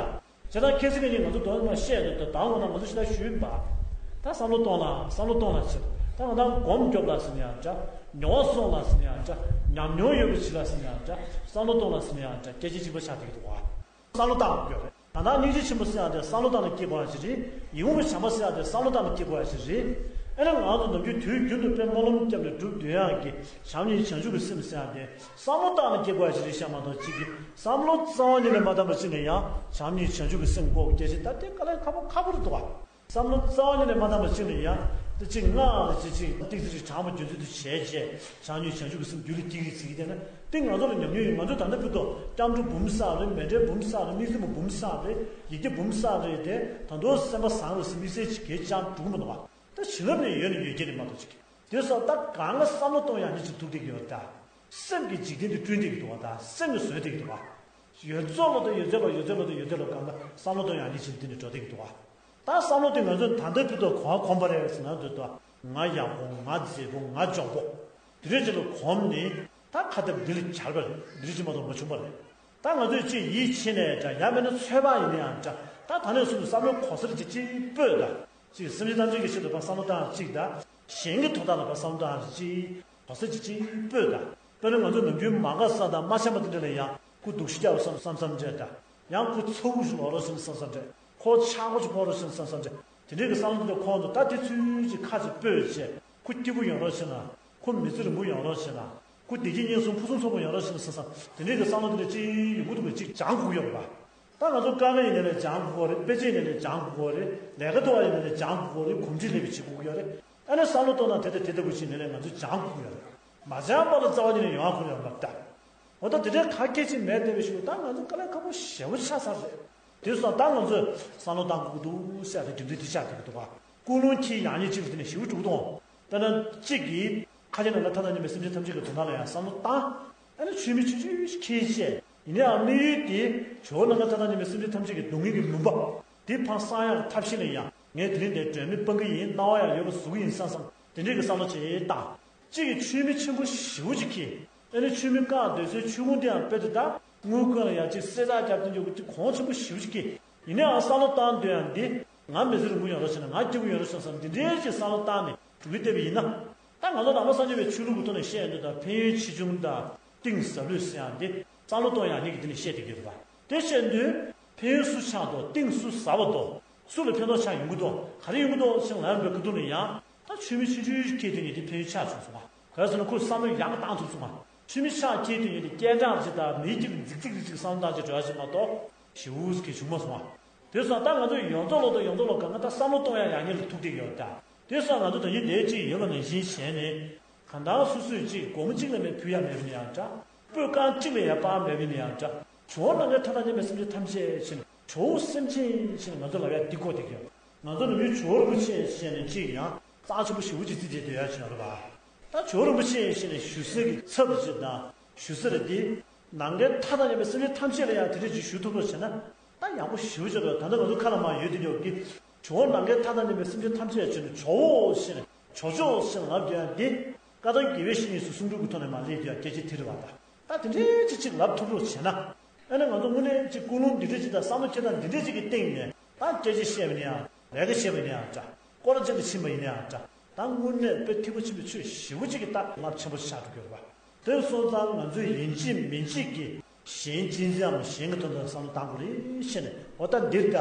བྱས་ཙང་ཁ་སང་ཉིན་ང་ཚོ་དོན་མ་བཤད་འདུག་ད་འོ་ན་ང་ཚོ་ཞེ་དྲག་ཞུས་པ། ད་བསམ་བློ་གཏོང་ལ་བསམ་བློ་གཏོང་ལ་བྱེད། ད་ང་ཚོ་སྒོམ་སྐྱོབ་ལ་ཟེར་ན་ཡང་འདྲ། མྱོང་བ་སོང་ལ་ཟེར་ན་ཡང་འདྲ། ཉམས་མྱོང་ཡོད་པ་བྱེད་ལ་ཟེར་ན་ཡང་འདྲ། བསམ་བློ་གཏོང་ལ་ཟེར་ན་ཡང་འདྲ། སྐད་ཆ་གཅིག་པ་ཆགས་བསྡད་ཀྱི་འདུག་བ། བསམ་བློ་བཏང་དགོས་རེད། ད་ལྟ་སྙིང་རྗེ་ཆེན་པོ་ཟེར་ཡག་དེ་བསམ་བློ་བཏང་ནས་སྐྱེ་དགོས་ཡག་ཞིག་རེད། ཡིད་འོང་གི་བྱམས་པ་ཟེར་ཡག་དེ་བསམ་བློ་བཏང་ནས་སྐྱེ་དགོས་ཡག་ཞིག་རེད། ཨ་ནི་ང་ཚོ་ནམ་རྒྱུན་དུས་རྒྱུན་དུ་དཔེ་སྨོན་ལམ་བརྒྱབ་ནས་སྒྲུབ་སྡོད་ཡག་གི་བྱམས་སྙིང་བྱང་ཆུབ་ཀྱི་སེམས་ཟེར་ཡག་དེ་བསམ་བློ་བཏང་ནས་སྐྱེ་དགོས་ཡག་ཞིག་རེད་ཤག་མ་གཏོགས། གཅིག་གིས་བསམ་བློ་རྩ་བ་ཉིད་ནས་མ་བཏང་བ་ཅིག་ནས་ཡང་བྱམས་སྙིང་བྱང་ཆུབ་ཀྱི་སེམས་འགོག་སྐད་ཆ་ད་དེ་དཀའ་ལས་ཁག་པོ་ཁག་པོ་རེད་འདུག་བ། བསམ་བློ་རྩ་བ་ཉིད་ནས་མ་བཏང་བ་ཅིག་ནས་ཡང་དེ་གཅིག་སྔགས་ལ་ཅིག་ཅིག་ཏོག་ཙམ་ཅིག་དྲང་པོ་རྒྱུན་འཛིན་དུ་བྱས་བྱས་བྱམས་སྙིང་བྱང་ཆུབ་ཀྱི་སེམས་རྒྱུད་ལ་སྐྱེ་གི་ཟེར་གི་བསྡད་ན། དེ་ང་ཚོ་ལ་ཉམས་མྱོང་ཡོད། ང་ཚོ་ད་ལྟ་བར་དུ་སྐྱབས་འགྲོ་འབུམ་བསགས་རེད། མཎྜལ་འབུམ་བསགས་རེད། དམིགས་བརྩེ་འབུམ་བསགས་རེད། ཡིག་བརྒྱ་འབུམ་བསགས་རེད་དེ། ད་དུང་སེམས་པ་བཟང་རུ་སེམས་དམིགས་བསལ་ཅིག་གལ་ཆེན་པོ་འགྲོ་གི་མི་འདུག་བ། ད་བྱིན་རླབས་ནས་ཡོད་ནས་ཡོད་ཀྱི་རེད་མ་གཏོགས་ཅིག་དེ་སོགས་ད་གང་ལ་བསམ་བློ་གཏོང་ཡག་ཉིད་ཅིག་ཐུག་བསྡད་ཀྱི་ཡོད་རེད་ད། སེམས་ཀྱི་འཇིག་རྟེན་དུ་བསྐྲུན་བསྡད་ཀྱི་འདུག་བ། ད་སེམས་ཀྱིས་བཟོས་བསྡད་ཀྱི་འདུག་བ། ཡོད་ཚད་ལོ་དང་ཡོད་ཚད་ལོ་ཡོད་ཚད་ལོ་དང་ཡོད་ཚད་ལོ་གང་ལ་བསམ་བློ་གཏོང་ཡག་ཉིད་ཅིག་འདི་ནས་འགྲོ་བསྡད་ཀྱི་འདུག་བ། ད་བསམ་བློ་དེ་ང་ཚོས་ད་ལྟ་བར་དུ་གང་གོམས་པ་རེད་ཟེར་ན། འདོད་དོ། ང་ཡག་པོ། ང་མཛེས་པོ། ང་མགྱོགས་པོ། དེ་འདྲ་ཅིག་ལ་གོམས་ནས་ད་ཁ་ཐབས་འདི་ལ་སྦྱར་བ་རེད། འདི་འདྲ་ཅིག་མ་གཏོགས་མ་བྱུང་བ་རེད། ད་ང་ཚོས་ཅིག་ཡིད་ཆེས་ནས་འདྲ། ཡང་མིན་ན་ཚོད་དཔག་ཡིན་ན་ཡང་འདྲ། ད་ད་ནས་བཟུང་དུ་བསམ་བློའི་གོ་གསར་ཅིག་ཅིག་སྤོས་དང་། ཅིག་སེམས་ཅན་ཐམས་ཅད་ཀྱི་ཆེད་དུ་ཕར་བསམ་བློ་བཏང་ཅིག་དང་། གཞན་གྱི་དོན་དག་ལ་ཕར་བསམ་བློ་བཏང་ཅིག་གོ་གསར་ཅིག་ཅིག་སྤོས་དང་། དཔེར་ན་ང་ཚོ་ནམ་རྒྱུན་མ་དགའ་ས་དང་མ་འཆམ་པ་དེ་འདྲ་ལ་ཡང་ཁོ་སྡུག་ཤི་རྒྱག་པ་བསམ་བསམ་བསམ་འདྲ་དང་། ཡང་ཁོ་ཚ་བོ་ཞིག་ལོག་རོགས་ཞིག་བསམ་བསམ་འདྲ། ཁོ་ཆག་སྒོ་ཞིག་ཕོག་རོགས་ཞིག་བསམ་བསམ་འདྲ། དེ་འདྲའི་གི་བསམ་བློ་དེ་འདྲ་ཁོང་དུ་ད་དེ་ཚུལ་གྱི་ཁ་ཅིག་སྤོས་བྱས། ཁོ་སྐྱིད་པོ་ཡོང་རོགས་བྱེད་ན། ཁོ་མི་ཚེ་རིང་པོ་ཡོང་རོགས་བྱེད་ན། ཁོ་བདེ་སྐྱིད་ངན་སོང་ཕུན་སུམ་ཚོགས་པོ་ཡོང་རོགས་བྱེད་ན་བསམ་བསམ་དེ་འདྲའི་གི་བསམ་བློ་དེ་འདྲ་ཅིག་ཡོང་གི་འདུག་པས། ཅིག་སྦྱང་དགོས་ཀྱི་ཡོད་རེད་པ། ད་ང་ཚོ་དཀའ་ངལ་ཡིན་ནའི་ལས་སྦྱང་དགོས་ཀྱི་ཡོད་རེད། དཔེ་ཆ་ཡིན་ནའི་ལས་སྦྱང་དགོས་ཀྱི་ཡོད་རེད། ལས་ཀ་འདུག་པ་ཡིན་ནའི་ལས་སྦྱང་དགོས་ཀྱི་ཡོད་རེད། གོམས་འདྲིས་ལེགས་པའི་བྱེད་དགོས་ཀྱི་ཡོད་རེད། ཨ་ནི་བསམ་བློ་གཏོང་སྟངས་དེ་ལྟ་དེ་ལྟ་བུ་ཞིག་ཡིན་ནའི་ལས་ང་ཚོས་སྦྱང་དགོས་ཀྱི་ཡོད་རེད། མ་སྦྱངས་པ་ལ་རྩ་བ་ཉིད་ནས་ཡོང་ཡ་ཁོ་རང་ཡོད་མ་རེད་ད། འོ་ད་དེ་འདྲའི་ག་གེ་ཅིག་མེད་བསྡད་པའི་ཤུགས་ད་ང་ཚོ་དཀའ་ལས་ཁག་པོ་ཞེ་པོ་ཆགས་ཚར་རེད། དེ་སོང་ད་ང་ཚོས་བསམ་བློ་བཏང་དགོས་ཀྱི་འདུག་ཟེར་ཏེ་སྒྲིག་འཛུགས་དེ་ཆགས་བསྡད་ཀྱི་འདུག་ག་ཀུན་སློང་ཁྱི་ཡང་ཉིད་གཅིག་ལ་དེ་ནས་ཞེ་པོ་འགྲོ་གི་འདུག་དཔེར་ན་གཅིག་གིས་ཁ་ཆེ་ནང་ལ་མཐའ་དང་མཉམ་པའི་སེམས་ཅན་ཐམས་ཅད་ཀྱི་དོན་དག་ལ་ཡང་བསམ་བློ་བཏང་། ཨ་ནི་ཆུ་མིག་ཆུང་ཆུང་ཁྱི་བྱས། ཡིན་ནའང་དམིགས་ཡུལ་དེ་ཇོ་བོ་ནམ་མཁའི་མཐའ་དང་མཉམ་པའི་སེམས་ཅན་ཐམས་ཅད་ཀྱི་སྡུག་བསྔལ་གྱི་མུན་པ་དེ་ཕར་སངས་ཡག་ཐབས་ཤེས་ལ་ཡང་ངས་དེ་རིང་འདིར་སྒྲོན་མེ་སྤང་གི་ཡིན། སྣང་བ་ཡང་ཡོད་པ་བཟོ་གི་ཡིན་བསམ་བསམ་དེ་འདྲའི་གི་བསམ་བློ་ཅིག་བཏང་། གཅིག་གིས་ཆུ་མིག་ཆེན་པོ་ཞེ་པོ་ཅིག་ཁྱེར། ཨ་ནི་ཆུ་མིག་བཀང་སྡོད་སའི་ཆུ་ཁུང་དེའང་དཔེ་དེ་དག་དངུལ་ཁང་ལ་ཡར་གཅིག་གསེར་ཐག་རྒྱབ་སྟེ་འཇོག་གི་གཅིག་གོང་ཆེན་པོ་ཞེ་པོ་ཅིག་ཁྱེར། ཡིན་ནའང་བསམ་བློ་བཏང་སྡོད་ཡང་འདི་ང་མི་ཚེ་རིང་པོ་ཡོང་རོགས་བྱེད་ན། ང་སྐྱིད་པོ་ཡོང་རོགས་བྱེད་ན་བསམ་འདི་འདྲའི་ཅིག་བསམ་བློ་བཏང་ནས་འགྲོ་གི་བསྡད་པ་ཡིན་ན། ད་ང་ཚོ་ནང་པ་སངས་རྒྱས་པའི་ཆོས་ལུགས་ཀྱི་ཐོག་ནས་བཤད་ཡོང་དུས་ད་ཕན་ཡོན་ཆེ་ཆུང་དང་གཏིང་ཟབ་ལོས་ཟེར་ཡང་འདི་བསམ་བློ་གཏོང་ཡག་ཉིད་ཀྱི་དེ་ནས་བཤད་བསྡད་ཀྱི་ཡོད་རེད་པ། དེ་བཤད་དུས་ཕན་ཡོན་སུ་ཆགས་འདུག་གཏིང་སུ་ཟབ་པ་འདུག་སུ་ལ་ཕན་ཐོགས་ཆགས་ཡོང་གི་འདུག་ག་རེ་ཡོང་གི་འདུག་ཟེར་ལབ་པའི་ཁ་ཐུག་ནས་ཡང་ད་ཆུ་མིག་ཆུང་ཆུང་ཁྱེར་དེ་ནས་དེ་ཕན་ཡོན་ཆགས་བྱུང་སོང་བ། ག་རེ་ཟེར་ན་ཁོས་བསམ་བློ་ཡག་པོ་བཏང་ཐུབ་སོང་བ། ཆུ་མིག་ཆགས་ཁྱེར་དེ་ནས་དེ་སྐད་གྲགས་ཅིག་དང་མིའི་རྒྱུད་འཛིག་འཛིག་རིག་ཅིག་བསམ་བློ་བཏང་ཅིག་འགྲོ་ཡ་ཅིག་མ་གཏོགས་ཞེ་པོ་ཟིག་གི་བྱུང་མ་སོང་བ། དེ་སོང་ད་ང་ཚོ་ཡོངས་རྫོགས་ལོག་དང་ཡོངས་རྫོགས་ལོག་གང་ག་ད་བསམ་བློ་གཏོང་ཡ་ཡག་ཉེས་ལ་ཐུག་བསྡད་ཡོད་ད། དེ་སོང་ང་ཚོ་ད་ཉིད་དེའི་ཅིག་ཡོད་པ་ནང་བཞིན་བྱས་ནས། གང་ལྟར་སོ་སོས་ཅིག་སྒོར་མོ་གཅིག་ལས་མེད་ཕུལ་ཡ་མེད་པ་ནི་ཡང་འདྲ། སྤོས་རྐང་གཅིག་ལས་ཡ་སྤར་མེད་པ་ནི་ཡང་འདྲ། ཇོ་བོ་ནམ་མཁའི་མཐའ་དང་མཉམ་པའི་སེམས་ཅན་ཐམས་ཅད་ཕྱིན། ཇོ་བོ་སེམས་ཅན་ཕྱིན་ང་ཚོ་ལ་ཡ་འདི་གོ་བསྡད་ཀྱི་ཡོད། ང་ཚོ་ནམ་རྒྱུན་ཇོ་བོ་རིན་པོ་ཆེ་ཞེས་ནས་ཅིག་ཡང་རྩ་ཆེན་པོ་ཞེ་པོ་ཅིག་བརྩི་བྱས་སྡོད་ཡ་ཅིག་ཡོད་རེད་པ། ད་ཇོ་བོ་རིན་པོ་ཆེ་ཞེས་ནས་ཞུ་སའི་གི་ཚབ་ཅིག་དང་ཞུ་ས་རེད་དེ། ནམ་མཁའི་མཐའ་དང་མཉམ་པའི་སེམས་ཅན་ཐམས་ཅད་ལ་ཡང་དེ་འདྲ་ཅིག་ཞུ་ཐུབ་རོགས་བྱས་ན། ད་ཡག་པོ་ཞེ་པོ་ཅིག་རེད། ད་ལྟ་ང་ཚོ་ཁ་ལ་མར་ཡོད་དེ་ཡོད་ཀི། ཇོ་བོ་ནམ་མཁའི་མཐའ་དང་མཉམ་པའི་སེམས་ཅན་ཐམས་ཅད་ཅེས་ནི་ཇོ་བོ་ཞེས་ནི་ཇོ་ཇོ་ཞེས་ལབ་རྒྱུ་ཡང་འདི། བཀའ་གདམས་དགེ་བའི་བཤེས་གཉེན་ཚོ་གསུང་སྒྲོས་ཀྱི་ཐོག་ནས་མར་སླེབས་རྒྱུ་ཡང་སྐད་ཆ་དེ་རེད་བ་ད། ད་དེ་འདྲའི་ཅིག་ཅིག་ལབ་ཐུབ་རོགས་བྱས་ན། ཨ་ནི་ང་ཚོ་དངོས་གནས་ཅིག་ཀུན་སློང་འདི་འདྲ་ཅིག་དང་བསམ་བློ་འཁྱེར་སྟངས་འདི་འདྲ་ཅིག་གི་སྟེང་ནས་ད་སྐད་ཆ་བཤད་པ་ཡིན་ཡང་ལས་ཀ་བྱེད་པ་ཡིན་ཡང་འདྲ། སྐོར་ར་ཅིག་ལ་ཕྱིན་པ་ཡིན་ཡང་འདྲ། ད་དངོས་གནས་དཔེ་ཐེག་པ་ཆེན་པོའི་ཆོས་ཞེ་པོ་ཅིག་གི་རྟགས་རླབས་ཆེན་པོ་ཆགས་འགྲོ་གི་ཡོད་རེད་བ། དེ་སོང་ཙང་ང་ཚོས་ཡིན་གཅིག་མིན་གཅིག་གིས་གཞན་གཅེས་འཛིན་འམ་གཞན་གྱི་དོན་དག་བསམ་བློ་བཏང་དགོས་རེད་ཞེས་ནས་འོ་ད་འདིར་ལྟ།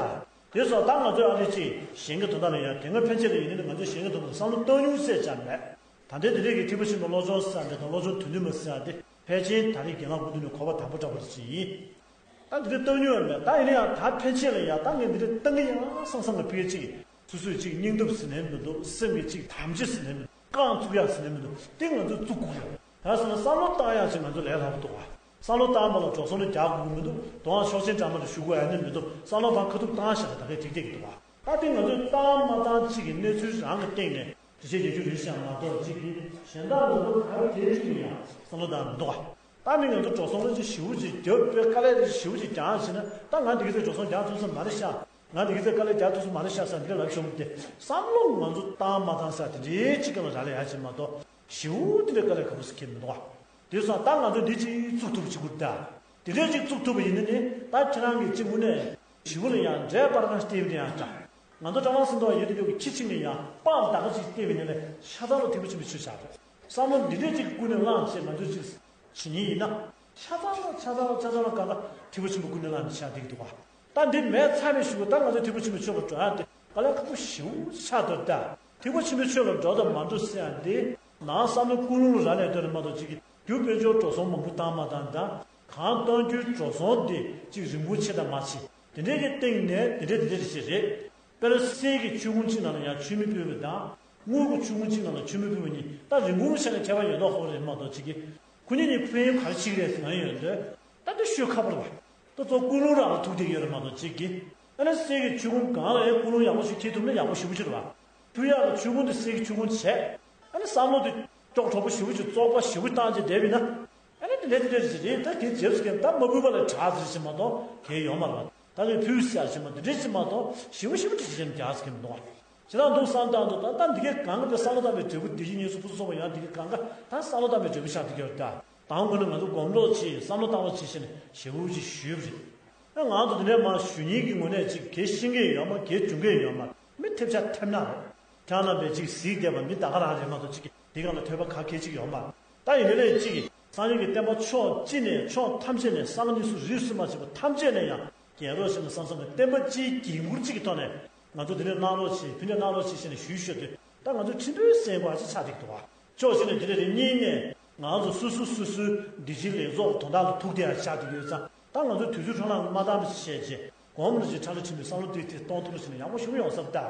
དེ་སོང་ད་ང་ཚོས་ཨ་ནི་ཅིག་གཞན་གྱི་དོན་དག་ལ་ཡང་དེ་སྔ་ཕན་ཆད་ལ་ཡིན་ནའི་ང་ཚོས་གཞན་གྱི་དོན་དག་བསམ་བློ་བཏང་མྱོང་ཟེར་ཅང་མེད། ད་ལྟའི་འདི་རིགས་ཀྱི་ཐེག་པ་ཆེན་པོའི་བློ་སྦྱོང་ཟེར་འདི་དང་བློ་སྦྱོང་དོན་བདུན་མ་ཟེར་འདི་ཕལ་ཆེར་ད་རེས་རྒན་ལགས་སྐུ་མདུན་ནས་གོ་བ་དམ་པོ་འདྲ་པོ་ཞིག་ཡིན། ད་འདི་འདྲ་བཏང་མྱོང་ཡང་མེད། ད་ཡིན་ན་ཡང་ད་ཕན་ཆད་ལ་ཡང་ད་ངས་འདི་འདྲ་བཏང་གི་ཡིན་ཨ་བསམ་བསམ་ལ་ཕི་གེ་ཅིག་སོ་སོས་ཅིག་སྙིང་སྟོབས་ཟེར་ནའི་མི་འདུག་སེམས་ཀྱི་ཅིག་དམ་བཅའ་ཟེར་ནའི་མི་འདུག་རྐང་བཙུགས་ཡག་ཟེར་ནའི་མི་འདུག་དེ་ང་ཚོས་བཙུགས་དགོས་ཡོད། ད་སོང་ན་བསམ་བློ་བཏང་ཡག་ཅིག་ང་ཚོ་ལས་སླ་པོ་འདུག་བ། བསམ་བློ་བཏང་བ་ལ་འགྲོ་སོང་ནི་རྒྱག་དགོས་ཀྱི་མི་འདུག་དོ་སྣང་ཆོག་མཆན་འདྲ་མ་འདྲ་ཞུ་དགོས་ཡ་ནི་མི་འདུག་བསམ་བློ་བཏང་ཁ་ཐུག་བཏང་བཞག་ད་གས་ཐིག་ཐིག་གི་འདུག་བ། ད་དེ་ང་ཚོས་བཏང་མ་བཏང་གཅིག་གི་གནས་ཚུལ་རང་གི་སྟེང་ནས་དྲི་ཆད་རྒྱག་རྒྱུ་རེད་ཤག་མ་གཏོགས་གཅིག་གིས་གཞན་དག་ལ་ཚོ་ག་རེ་དེའི་གཅིག་ལ་ཡང་བསམ་བློ་བཏང་མི་འདུག་ག་ད་ནི་ང་ཚོ་འགྲོ་སོང་ལ་ཅིག་ཞེ་པོ་ཅིག་རྒྱབ་པའི་དཀའ་ལས་ཅིག་ཞེ་པོ་ཅིག་རྒྱག་བྱས་ན་ད་ང་འདི་ག་ཚོད་འགྲོ་སོང་རྒྱག་ཐུབ་ས་མ་རེད་ཤག་ང་འདི་ག་ཚོད་དཀའ་ལས་རྒྱག་ཐུབ་ས་མ་རེད་ཤག་ཟེར་འདི་ལབ་བྱུང་སྟེ་བསམ་བློ་ང་ཚོ་བཏང་མ་བཏང་ཟེར་དེ་འདྲའི་ཅིག་སྐབས་ལ་རག་ལས་ཡག་ཅིག་མ་གཏོགས་ཞེ་པོ་དེ་འདྲའི་དཀའ་ལས་ཁག་པོ་ཞིག་ཁེལ་མི་འདུག་ག་དེ་སོང་ད་ང་ཚོས་འདི་ཅིག་བཙུགས་ཐུབ་ཅིག་དགོས་ད། དེ་འདྲས་ཅིག་བཙུགས་ཐུབ་པ་ཡིན་ན་ནི་ད་ཁྱེད་རང་གིས་ཅིག་དངོས་གནས་ཞི་བོ་ལ་ཡང་འདྲེ་སྤར་ཁ་སྟེར་བ་ཡང་འདྲ། ང་ཚོ་བཀྲ་མ་སེང་ཏོག་ཡོད་དུས་ཡོད་ཀྱི་ཁྱི་གཅིག་ནས་ཡང་སྤང་མདའ་ཁ་ཅིག་སྟེར་བ་ཡིན་ན་ལས་ཤ་ཚ་ལ་ཐིགས་པ་ཆེན་པོ་ཆུ་བཞག་རེད། བསམ་བློ་འདི་འདྲས་ཅིག་ཀུན་ནས་བླངས་བྱས་ང་ཚོས་ཅིག་བྱེད་ཉིན་ཡིན་ན། ཤ་ཚ་ལ་ཤ་ཚ་ལ་ཤ་ཚ་ལ་གང་ག་ཐིགས་པ་ཆེན་པོ་ཀུན་ནས་བླངས་ནས་བཞག་བསྡད་ཀྱི་འདུག་ག་ད་འདི་མེད་ཚར་བའི་གཞུག་གུ་ད་ང་ཚོ་ཐིགས་པ་ཆེན་པོ་ཆུ་ལ་འགྲོ་ཡ་དེ་དཀའ་ལས་ཁག་པོ་ཞེ་པོ་ཆགས་འདུག་ད། ཐིགས་པ་ཆེན་པོའི་ཆོས་ལ་འགྲོ་དང་མ་འགྲོ་ཟེར་ཡ་འདི་ནང་བསམ་བློ་ཀུན་སློང་ལ་རག་ལས་དོན་ལ་མ་གཏོགས་ཅིག་གི་རྒྱུ་དཔལ་འབྱོར་འགྲོ་སོང་མང་པོ་བཏང་མ་བཏང་དང་། གང་གཏོང་རྒྱུའི་འགྲོ་སོང་དེ་ཅིག་རིན་གོང་ཆེ་དང་མ་ཆེ། དེ་འདྲའི་གི་སྟེང་ནས་དེ་འདྲའི་དེ་འདྲའི་རེ་ཞིག་རེད། དཔེར་ན་གསེར་གྱི་ཆུ་ཁུང་གཅིག་ནང་ལ་ཡང་ཆུ་མིག་སྤོས་པ་དང་། དངུལ་གྱི་ཆུ་ཁུང་གཅིག་ནང་ལ་ཆུ་མིག་སྤོས་པ་གཉིས་ད་རིན་གོང་ཆ་ནས་ཁྱད་པར་ཡོད་མདོག་ཁ་པོ་རེད་མ་གཏོགས་ཅིག་གི་ཁོ་གཉིས་གཉིས་ཕན་ཡོན་ག་རེ་ཆེ་གི་རེད་ཟེར་ང་ཡོད་འདོད། ད་དེ་ཤོད་ཁག་པོ་རེད་བ། ད་གཙོ་ཀུན་སློང་རང་ལ་ཐུག་བསྡད་ཡོད་རེད་མ་གཏོགས་གཅིག་གིས། ཨ་ནི་གསེར་གྱི་ཆུ་ཁུང་གང་ལ་ཡང་ཀུན་སློང་ཡག་པོ་ཞིག་འཁྱེར་ཐུབ་ན་ཡག་པོ་ཞེ་པོ་ཅིག་རེད་བ། ཕུལ་ཡག་གི་ཆུ་ཁུང་དེ་གསེར་གྱི་ཆུ་ཁུང་བྱས། ཨ་ནི་བསམ་བློ་དེ་ཀྱོག་གྲོགས་པོ་ཞེ་པོ་ཅིག་བཙོག་པ་ཞེ་པོ་བཏང་བྱས་བསྡད་པ་ཡིན་ན། ཨ་ནི་དེ་ལས་དེ་འདྲ་རེད་ཅེས་རེད། ད་གལ་ཇེབ་སི་ཀེན་ད་མ་ཕུལ་བ་ལས་དྲག་ཟེར་ཞིག་མ་གཏོགས་གལ་ཡོད་མ་རེད་བ། ད་གལ་ཕུལ་ཟེར་ཞིག་མ་འདི་འདྲས་ཞིག་མ་གཏོགས་ཞེ་པོ་ཞེ་པོ་ཅིག་ཅེས་རྒྱག་ཟེར་གྱི་མི་འདུག་བ། ཇི་ལྟར་འདུག་བསམ་བཏང་འདུག་ད་ལྟ་འདི་གའི་གང་གི་བསམ་བློ་བཏང་བའི་འབྲས་བུ་བདེ་སྐྱིད་ངན་སོང་ཕུན་སུམ་ཚོགས་པ་ཡང་འདི་གའི་གང་ག་ད་བསམ་བློ་བཏང་བའི་འབྲས་བུ་ཆགས་འདུག་ཀྱང་ད་དང་པོ་ནི་ང་ཚོ་སྒོམ་རོགས་བྱེད། བསམ་བློ་བཏང་རོགས་བྱེད་ཞེས་ནས་ཞེ་པོ་ཅིག་ཞུས་པ་རེད། ད་ང་ཚོ་འདི་ནས་མར་ཞུ་མཁན་གྱི་ངོས་ནས་ཅིག་གལ་ཤེས་མཁན་ཡོད་མ་གལ་འབྱུང་མཁན་ཡོད་མ། མི་ཐེབས་ཆག་ཐེབས་ན་རེད། ཁྱེད་རྣམ་པས་ཅིག་གཟིགས་བསྡད་པ་མི་ད་ག་རང་རེད་མ་གཏོགས་ཅིག་འདི་སྒང་ལ་ཐོས་པ་ག་གལ་ཅིག་ཡོད་མ་རེད། ད་ཡིན་ནའི་ཅིག་སངས་རྒྱས་ཀྱི་བསྟན་པ་ཕྱོགས་གཅིག་ནས་ཕྱོགས་ཐམས་ཅད་ནས་བསམ་བློ་གཉིས་སུ་རིས་སུ་མ་ཆད་པ་ཐམས་ཅད་ནས་ཡང་རྒྱས་རོགས་བྱེད་ན་བསམ་བསམ་ནས་བསྟན་པ་སྤྱིའི་འགན་འཁུར་ཅིག་གི་ཐོག་ནས་ང་ཚོ་འདི་འདྲ་གནང་རོགས་བྱེད་ཕན་ཆད་གནང་རོགས་བྱེད་ཟེར་ནས་ཞུས་ཞུས་དུས། ད་ང་ཚོ་ཁྲིམས་དཔོན་སེང་གོ་ཨ་ཅེ་ཆགས་བསྡད་ཀྱི་འདུག་བ། ཕྱོགས་གཅིག་ནས་དེ་འདྲ་རེད། གཉིས་ནས་ང་ཚོ་སོ་སོ་སོ་སོའི་འདི་ཕྱིའི་ལས་ཚོགས་དོན་དག་ལ་ཐུག་བསྡད་ཡ་ཆགས་བསྡད་ཡོད་ཙང་། ད་ང་ཚོའི་དུས་ཚོད་འཕྲོ་བརླག་མ་བཏང་བ་བྱས་རྗེས་གོམ་རེ་བཞིན་ཁྲ་ལ་ཁྲིམས་པའི་བསམ་བློ་དེ་དེ་གཏོང་ཐུབ་པ་བྱས་ན་ཡག་པོ་ཞེ་པོ་ཡོང་ས་རེད་ད།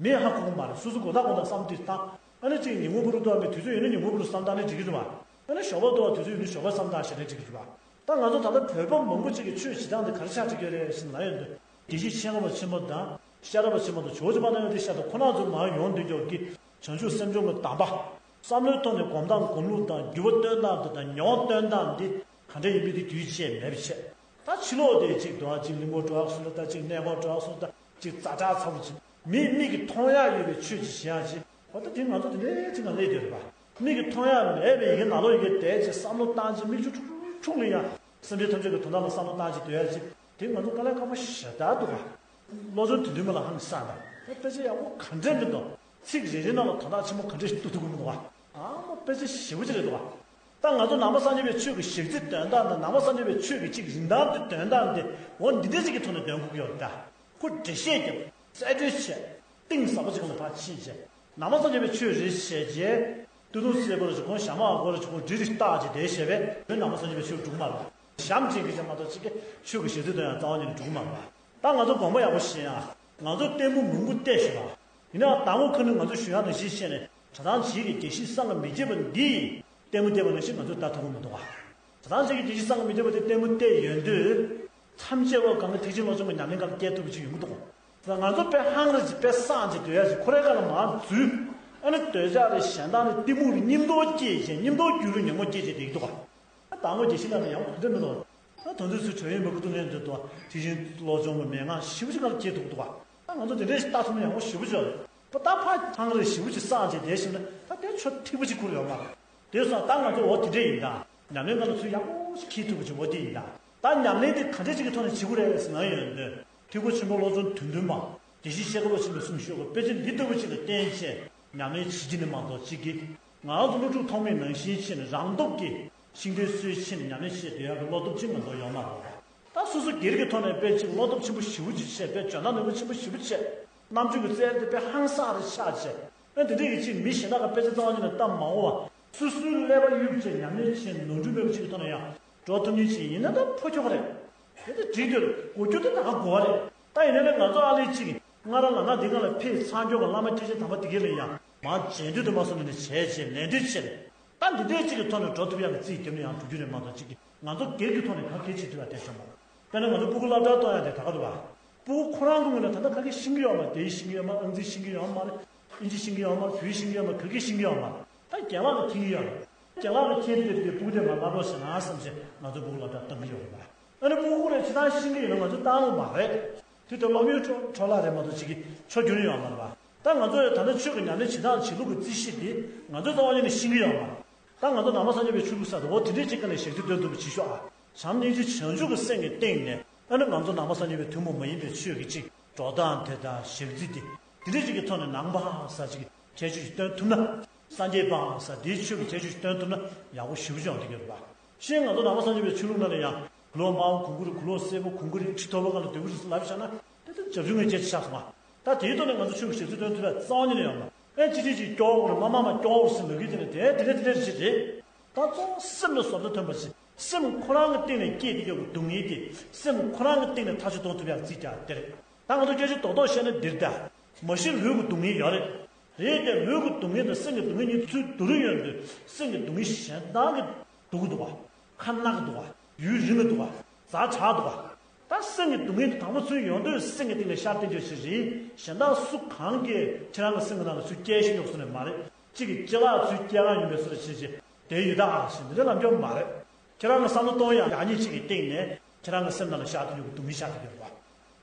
མི་ཧ་གོ་གི་མ་རེད། སོ་སོ་མགོ་ཐག་མགོ་ཐག་བསམ་བློ་དེ་བཏང་། ཨ་ནི་གཅིག་ཉིན་གུང་བུ་རུ་གཏོར་མེད་དུས་ཚོད་ཡོད་ན་ཉིན་གུང་བུ་རུ་བསམ་བཏང་ནས་འགྲིག་གི་རེད་བ། ཨ་ནི་ཞོགས་པ་གཏོར་བ་དུས་ཚོད་ཡོད་ན་ཞོགས་པ་བསམ་བཏང་བྱས་ནས་འགྲིག་གི་རེད་བ། ད་ང་ཚོ་ད་ལྟ་བོད་པ་མང་པོ་ཅིག་གིས་ཆོས་བྱེད་སྟངས་འདི་ག་རེ་ཆགས་བསྡད་ཀྱི་ཡོད་རེད་ཟེར་ན་ཡོད་འདུག་དགེ་བཤེས་ཆེན་ཁ་པ་ཆེན་པོ་དང་ཤེས་རབ་པ་ཆེན་པོ་དང་ཇོ་བོ་རྗེ་མ་དང་ཡོད་དེ་ཤ་དང་ཁོ་ན་ཚོ་མར་ཡོང་དུས་ཀྱོག་གི་བྱང་ཆུབ་སེམས་མཆོག་གི་གདམས་པ། བསམ་བློའི་ཐོག་ནས་སྒོམ་སྟངས་སྒོམ་ལུགས་དང་འགྱུར་བ་སྟོན་སྟངས་འདི་དང་མྱོང་སྟོན་སྟངས་འདི་ག་འདྲ་ཡིན་པའི་དེ་དུས་བཅད་མེད་པ་བྱས། ད་ཕྱི་ལོགས་དེ་གཅིག་འདུག་ཨ། གཅིག་གླིང་སྐོར་འགྲོ་ཡག་སོང་ད། ད་གཅིག་གནས་སྐོར་འགྲོ་ཡག་སོང་ད། གཅིག་ཛ་དྲག་ཚ་པོ་ཅིག་མི་མིག་གིས་མཐོང་ཡག་ཡོད་པའི་ཆོས་ཅིག་བྱེད་ཡག་ཅིག་འོ་ད་དེ་ང་ཚོ་དེ་འདྲའི་ཅིག་ནང་སླེབས་བསྡད་རེད་པ། མིག་གིས་མཐོང་ཡག་མེད་པའི་ཡི་གེ་ནང་ལོགས་ཡི་གེ་བལྟས་ཅིག་བསམ་བློ་བཏང་ཅིག་མིག་ཆུ་འཁྲུག་འཁྲུག་ལ་ཡང་སེམས་ཅན་ཐམས་ཅད་ཀྱི་དོན་དག་ལ་བསམ་བློ་བཏང་ཅིག་སྡོད་ཡག་ཅིག་དེ་ང་ཚོ་དཀའ་ལས་ཁག་པོ་ཞེ་དྲག་འདུག་ག་བློ་བཟང་དོན་ལྡན་མ་ལ་ཧང་སངས་དང་། ད་དཔེ་ཆ་ཡག་པོ་ག་འདྲས་མི་འདུག་ཚིག་རེ་རེ་ནང་ལ་དོན་དག་ཆེན་པོ་ག་འདྲས་ཤིག་བཏུ་ཐུབ་ཀྱི་མི་འདུག་ག་ཨ་མ་དཔེ་ཆ་ཞེ་པོ་ཅིག་རེད་འདུག་ག་ད་ང་ཚོ་ནང་པ་སངས་རྒྱས་པའི་ཆོས་ཀྱི་ཞག་རྩི་འདོན་སྟངས་དང་ནང་པ་སངས་རྒྱས་པའི་ཆོས་ཀྱི་གཅིག་རིན་ཐང་དེ་འདོན་སྟངས་དེ་འོ་འདི་འདྲས་ཅིག་གི་ཐོག་ནས་འདོན་དགོས་ཀྱི་ཡོད་རེད་ད། ཁོ་འགྲེལ་བཤད་རྒྱབ། གསལ་སྒྲོས་བྱས། གཏིང་ཟབ་པོ་ཅིག་ལ་ཕར་ཕྱིན་བྱས། ནང་པ་སངས་རྒྱས་པའི་ཆོས་རེད་བྱས་རྗེས། སྟོད་ཐུང་སེར་པོ་རེད་ཅིག་ཁོང་ཞྭ་དམར་ཨ་སྒོར་རེད་ཅིག་ཁོང་འབྲི་རིགས་བཏགས་ཅིག་དེ་བྱས་པས་བོད་ནང་པ་སངས་རྒྱས་པའི་ཆོས་འགྲུག་མ་རེད། ཞྭམོ་ཅན་གྱི་ཅང་མ་གཏོགས་ཅིག་གིས་ཆོས་ཀྱི་ཞག་རྩི་དོན་ཡང་རྩ་བ་ཉིད་ནས་འགྲུག་མ་རེད། ད་ང་ཚོ་དགོངས་པ་ཡག་པོ་བཞེས་ཡ། ང་ཚོ་ལྟད་མོ་མང་པོ་བལྟས་ཤག་ཡིན་ནའང་ཟླ་ངོ་ཁ་ནས་ང་ཚོ་ཞུ་ཡག་ནང་བཞིན་བཤད་ནས་གྲྭ་ཚང་ཞིག་གི་དགེ་བཤེས་སངས་རྒྱས་མི་རྒྱས་པ་འདི་ལྟད་མོ་བལྟས་པ་ནང་བཞིན་ང་ཚོས་ལྟ་ཐུབ་ཀྱི་མི་འདུག་ག་གྲྭ་ཚང་ཞིག་གི་དགེ་བཤེས་སངས་རྒྱས་མི་རྒྱས་པ་དེ་ལྟད་མོ་བལྟས་ཡོང་དུས། ཐམས་ཅད་པ་གང་གི་ཐེག་ཆེན་བློ་སྦྱོང་གི་ཉམས་ལེན་སྒང་ལ་སྐྱེལ་ཐུབ་པ་ཅིག་ཡོང་གི་འདུག་ད་ང་ཚོ་དཔེ་ཧང་རེ་ཅིག་དཔེ་སངས་ཅིག་སྡོད་ཡ་ཅིག་ཁོ་རའི་སྒང་ལ་མར་འཛུལ། ཨ་ནི་འདོད་ཆགས་རེ་གཞན་དག་རེ་གཏི་མུག་རེ་གཉིས་འདོགས་སྐྱེས་བྱས་གཉིས་འདོགས་རྒྱུ་རུ་ཉོན་མོངས་སྐྱེས་བྱས་བསྡད་ཀྱི་འདུག་ག་ད་ལྟ་ངོ་དགེ་བཤེས་ལགས་ནས་ཡང་ག་འདྲ་མི་འདུག་ད་དོན་དུ་ཚུལ་དྲན་ཡོད་མི་ཁུ་ཏུ་ལེན་འདོད་དོ་ཐེག་ཆེན་བློ་སྦྱོང་གི་མན་ངག་ཞེ་པོ་ཅིག་སྒང་ལ་སྐྱེལ་ཐུབ་ཀྱི་འདུག་ག་ད་ང་ཚོ་དེ་འདྲའི་ཞིག་ལྟ་ཐུབ་ན་ཡག་པོ་ཞེ་པོ་ཅིག་རེད། ད་ཕར་ཧང་རེ་ཞེ་པོ་ཅིག་སངས་ཅིག་བསྡད་ཞིག་ན་ད་དེ་ཆོ་ཐིག་པོ་ཅིག་ཁུར་ཡོང་མ་རེད། དེ་སོང་ད་ང་ཚོ་འོ་དེ་འདྲས་ཡིན་ད། ཉམས་ལེན་སྒང་ལ་ཚུར་ཡག་པོ་ཞིག་འཁྱེར་ཐུབ་པ་ཅིག་འོ་དེ་ཡིན་ད། ད་ཉམས་ལེན་དེ་ག་འདྲས་ཅིག་གི་ཐོག་ནས་བྱེད་དགོས་རེད་ཟེར་ན་ཡོང་དུས། ཐེག་པ་ཆེན་པོ་བློ་བཟང་དོན་ལྡན་མ། དགེ་བཤེས་ཤེལ་དཀར་པོ་ཆེན་པོའི་གསུང་ཤོག་གི་དཔེ་ཆ་འདི་ལྟ་བུ་ཅིག་ལ་བརྟེན་བྱས་ཉམས་ལེན་བྱེད་ཀྱི་ནི་མ་གཏོགས་གཅིག་གིས། ང་ཚོ་སློབ་ཕྲུག་ཐོག་མའི་ནང་བཞིན་བྱས་ནས་རང་སྟོབས་ཀྱིས་ཤིང་རྟའི་སྲོལ་ཕྱིན་ནས་ཉམས་ལེན་བྱེད་སྡོད་ཡག་གི་བློ་སྟོབས་ཅིག་ང་ཚོ་ཡོད་མ་རེད། ད་སོ་སོ་སྒེར་གྱི་ཐོག་ནས་དཔེ་ཅིག་བློ་སྟོབས་ཆེན་པོ་ཞེ་པོ་ཅིག་བྱས་དཔེ་འཇོན་ཐང་ནོར་བུ་ཆེན་པོ་ཞེ་པོ་བྱས། རྣམ་དཔྱོད་ཀྱི་རྩལ་དེ་དཔེ་ཧང་སངས་རེ་ཆགས་བྱས། ཨ་འདི་འདྲས་ཀྱི་ཅིག་མི་གཞན་དག་གི་དཔེ་ཆ་རྩ་བ་ཉིད་ནས་ལྟ་མ་འོང་བ། སོ་སོའི་ཀླད་པ་གཡུག་བྱས་ཉམས་ལེན་བྱས་ནོར་འཁྲུལ་མེད་པ་ཅིག་གི་ཐོག་ནས་ཡང་འགྲོ་ཐུབ་མཁན་ཅིག་ཡིན་ན་ད་ཕོ་ཁྱོ་ག་རེད། དེ་ད་འགྲིག་འདོད་རེད། གོ་རྒྱུ་དེ་ད་ག་གོ་བ་རེད། ད་ཡིན་ན་ནི་ང་ཚོ་ཨ་ལེ་ཅིག་སྔ་ར་ལ་ན་འདི་ག་ལ་ཕེབས་ཚར་མཁན་གྱི་བླ་མ་སྐྱེས་ཆེན་དམ་པ་དེ་གས་ལ་ཡང་མར་མཇལ་འདོད་དུ་མ་སོང་ནས་ནི་བྱས་བྱས་ལན་འདེབས་བྱས། ད་འདི་འདྲས་ཅིག་གི་ཐོག་ནས་འགྲོ་ཐུབ་ཡག་གི་རྩིས་བརྒྱབ་ན་ཡང་འགྲོ་རྒྱུ་རེད་མ་གཏོགས་ཅིག་གི་ང་ཚོ་སྒེར་གྱི་ཐོག་ནས་ག་གེ་བྱེད་ཐུབ་ཡག་དེ་བྱུང་མ་རེད། དཔེར་ན་ང་ཚོ་སྤུ་གུ་སློབ་གྲྭར་གཏོང་ཡག་དེ་ད་ག་འདུག་ག་སྤུ་གུ་ཁོ་རང་གི་ངོས་ནས་ད་ལྟ་ག་གེ་ཤེས་ཀྱི་ཡོད་མ་རེད། དེ་ཤེས་ཀྱི་ཡོད་མ་རེད། ཨང་རྩིས་ཤེས་ཀྱི་ཡོད་མ་རེད། ཨིན་ཇི་ཤེས་ཀྱི་ཡོད་མ་རེད། བོད་ཡིག་ཤེས་ཀྱི་ཡོད་མ་རེད། ག་གེ་ཤེས་ཀྱི་ཡོད་མ་རེད། ད་རྒན་ལགས་ལ་མཁྱེན་གྱི་ཡོད་རེད། རྒན་ལགས་ལ་མཁྱེན་ཏེ་དེ་སྤུ་གུ་དེ་མར་བསླབ་རོགས་བྱས་ན་བསམ་བྱས་ང་ཚོ་སྤུ་གུ་སློབ་གྲྭར་གཏོང་གི་ཡོད་རེད་པ། ཨ་ནི་སྤུ་གུ་ཁོ་རང་སྤྱིར་བཏང་ཤེས་ཀྱི་ཡོད་ན་ང་ཚོ་བཏང་ལོང་མ་རེད། དེ་ལྟར་སློབ་ཡོན་འཕྲོ་འཕྲོ་བརླག་རེད་མ་གཏོགས་ཅིག་གི་ཆོ་རྒྱུ་ནི་ཡོད་མ་རེད་པ། ད་ང་ཚོ་ཡང་ད་ལྟ་ཆོས་ཀྱི་ཉམས་ལེན་བྱེད་སྟངས་བྱེད་ལུགས་ཀྱི་རྩིས་གཞི་འདི་ང་ཚོས་རྩ་བ་ཉིད་ནས་ཤེས་ཀྱི་ཡོད་མ་རེད། ད་ང་ཚོ་ནང་པ་སངས་རྒྱས་པའི་ཆོས་ལུགས་གསར་དུ་འོ་དེ་འདྲའི་ཅིག་སྒང་ནས་ཞག་རྩི་འདོན་ཐུབ་པ་བྱེད་ཤོག་ཨ། བྱམས་སྙིང་རྗེ་བྱང་ཆུབ་ཀྱི་སེམས་ཀྱི་སྟེང་ནས་ཨ་ནི་ང་ཚོ་ནང་པ་སངས་རྒྱས་པའི་ཐུན་མོང་མ་ཡིན་པའི་ཆོས་ཀྱི་ཅིག་འགྲོ་སྟངས་དེ་དང་ཞག་རྩི་དེ་དེ་འདྲའི་ཅིག་གི་ཐོག་ནས་ནང་པ་ཟེར་ཅིག་གི་ཁྱད་ཆོས་ཤིག་སྟོན་ཐུབ་ན། སངས་རྒྱས་པ་ཟེར་དེའི་ཆོས་ཀྱི་ཁྱད་ཆོས་ཤིག་སྟོན་ཐུབ་ན་ཡག་པོ་ཞེ་པོ་ཅིག་ཡོང་བསྡད་ཀྱི་རེད་པ། གཞན་ང་ཚོ་ནང་པ་སངས་རྒྱས་པའི་ཆོས་ལུགས་ནང་ལ་ཡང་གུ་ལོག་དམར་པོ་གུང་གུ་རེད། གུ་ལོག་སེར་པོ་གུང་གུ་རེད། ཁྲི་ཐོག་པ་སྒང་ལ་ལྡེ་གུ་རེད་ཟེར་ལབ་བཞག་ན་དེ་ལྟར་བྱབ་ཆུང་ངེས་ཅན་ཅིག་ཆགས་སོང་ང་། ད་དེའི་ཐོག་ནས་ང་ཚོ་ཆོས་ཀྱི་ཞག་རྩི་སྟོན་ཐུབ་ཡ་རྩ་བ་ཉིད་ནས་ཡོད་མ་རེད། ཨེ་ཅི་ཅི་ཅི་སྐྱོ་བོ་རེད། མ་མ་མ་སྐྱོ་བོ་རེད་ཟེར་ལབ་ཀྱི་དེ་ནས་དེ་འདྲ་དེ་འདྲ་ཞིག་རེད། ད་གཙོ་བོ་སེམས་ལ་བཟོ་ལྟ་ཐོན་པ་ཞིག་སེམས་ཁོ་རང་གི་སྟེང་ནས་སྐྱེས་ཏེ་ཡོད་པའི་སྡུག་བསྔལ་དེ་སེམས་ཁོ་རང་གི་སྟེང་ནས་ཐག་གཅོད་གཏོང་ཐུབ་ཡ་རྩིས་རྒྱག་དེ་རེད། ད་ང་ཚོ་སྐད་ཆ་རྡོག་རྡོག་བཤད་ན་འདིར་ད། མ་གཞི་ལུས་ཀྱི་སྡུག་བསྔལ་ཡོད་རེད། རེད་དེ་ལུས་ཀྱི་སྡུག་བསྔལ་དང་སེམས་ཀྱི་སྡུག་བསྔལ་གཉིས་ཚུར་བསྡུར་ཡོང་དུས་སེམས་ཀྱི་སྡུག་བསྔལ་གཞན་དག་གི་སྡུག་གི་འདུག་བ། ཁ་ན་གི་འདུག་བ། ཡུན་རིང་གི་འདུག་བ། ཛ་དྲག་འདུག་བ། ད་སེམས་ཀྱི་སྡུག་བསྔལ་དེ་དང་པོ་ཚུར་ཡོང་དུས་སེམས་ཀྱི་སྟེང་ནས་ཤར་བསྟན་རྒྱུ་ཞིག་རེད། གཞན་དག་སུ་གང་གིས་ཁྱེད་རང་གི་སེམས་ཀྱི་ནང་ལ་ཚུར་སྐྱེལ་ཤེས་ཡོད་སོང་ནས་མ་རེད། གཅིག་གིས་ལྕེ་ལག་ཚུར་སྐྱེལ་ག་ཡིན་པའི་བཟོ་འདྲ་བྱས་རྗེས་དེ་ཡོད་ད་ཨ་ཞེས་འདི་འདྲ་ལབ་རྒྱུ་མ་རེད། ཁྱེད་རང་གི་བསམ་བློ་གཏོང་ཡག་ཡག་ཉེས་གཅིག་གི་སྟེང་ནས་ཁྱེད་རང་གི་སེམས་ནང་ལ་ཤར་དུ་ཡོད་པའི་སྡུག་བསྔལ་ཤར་དུ་ཡོད་པ།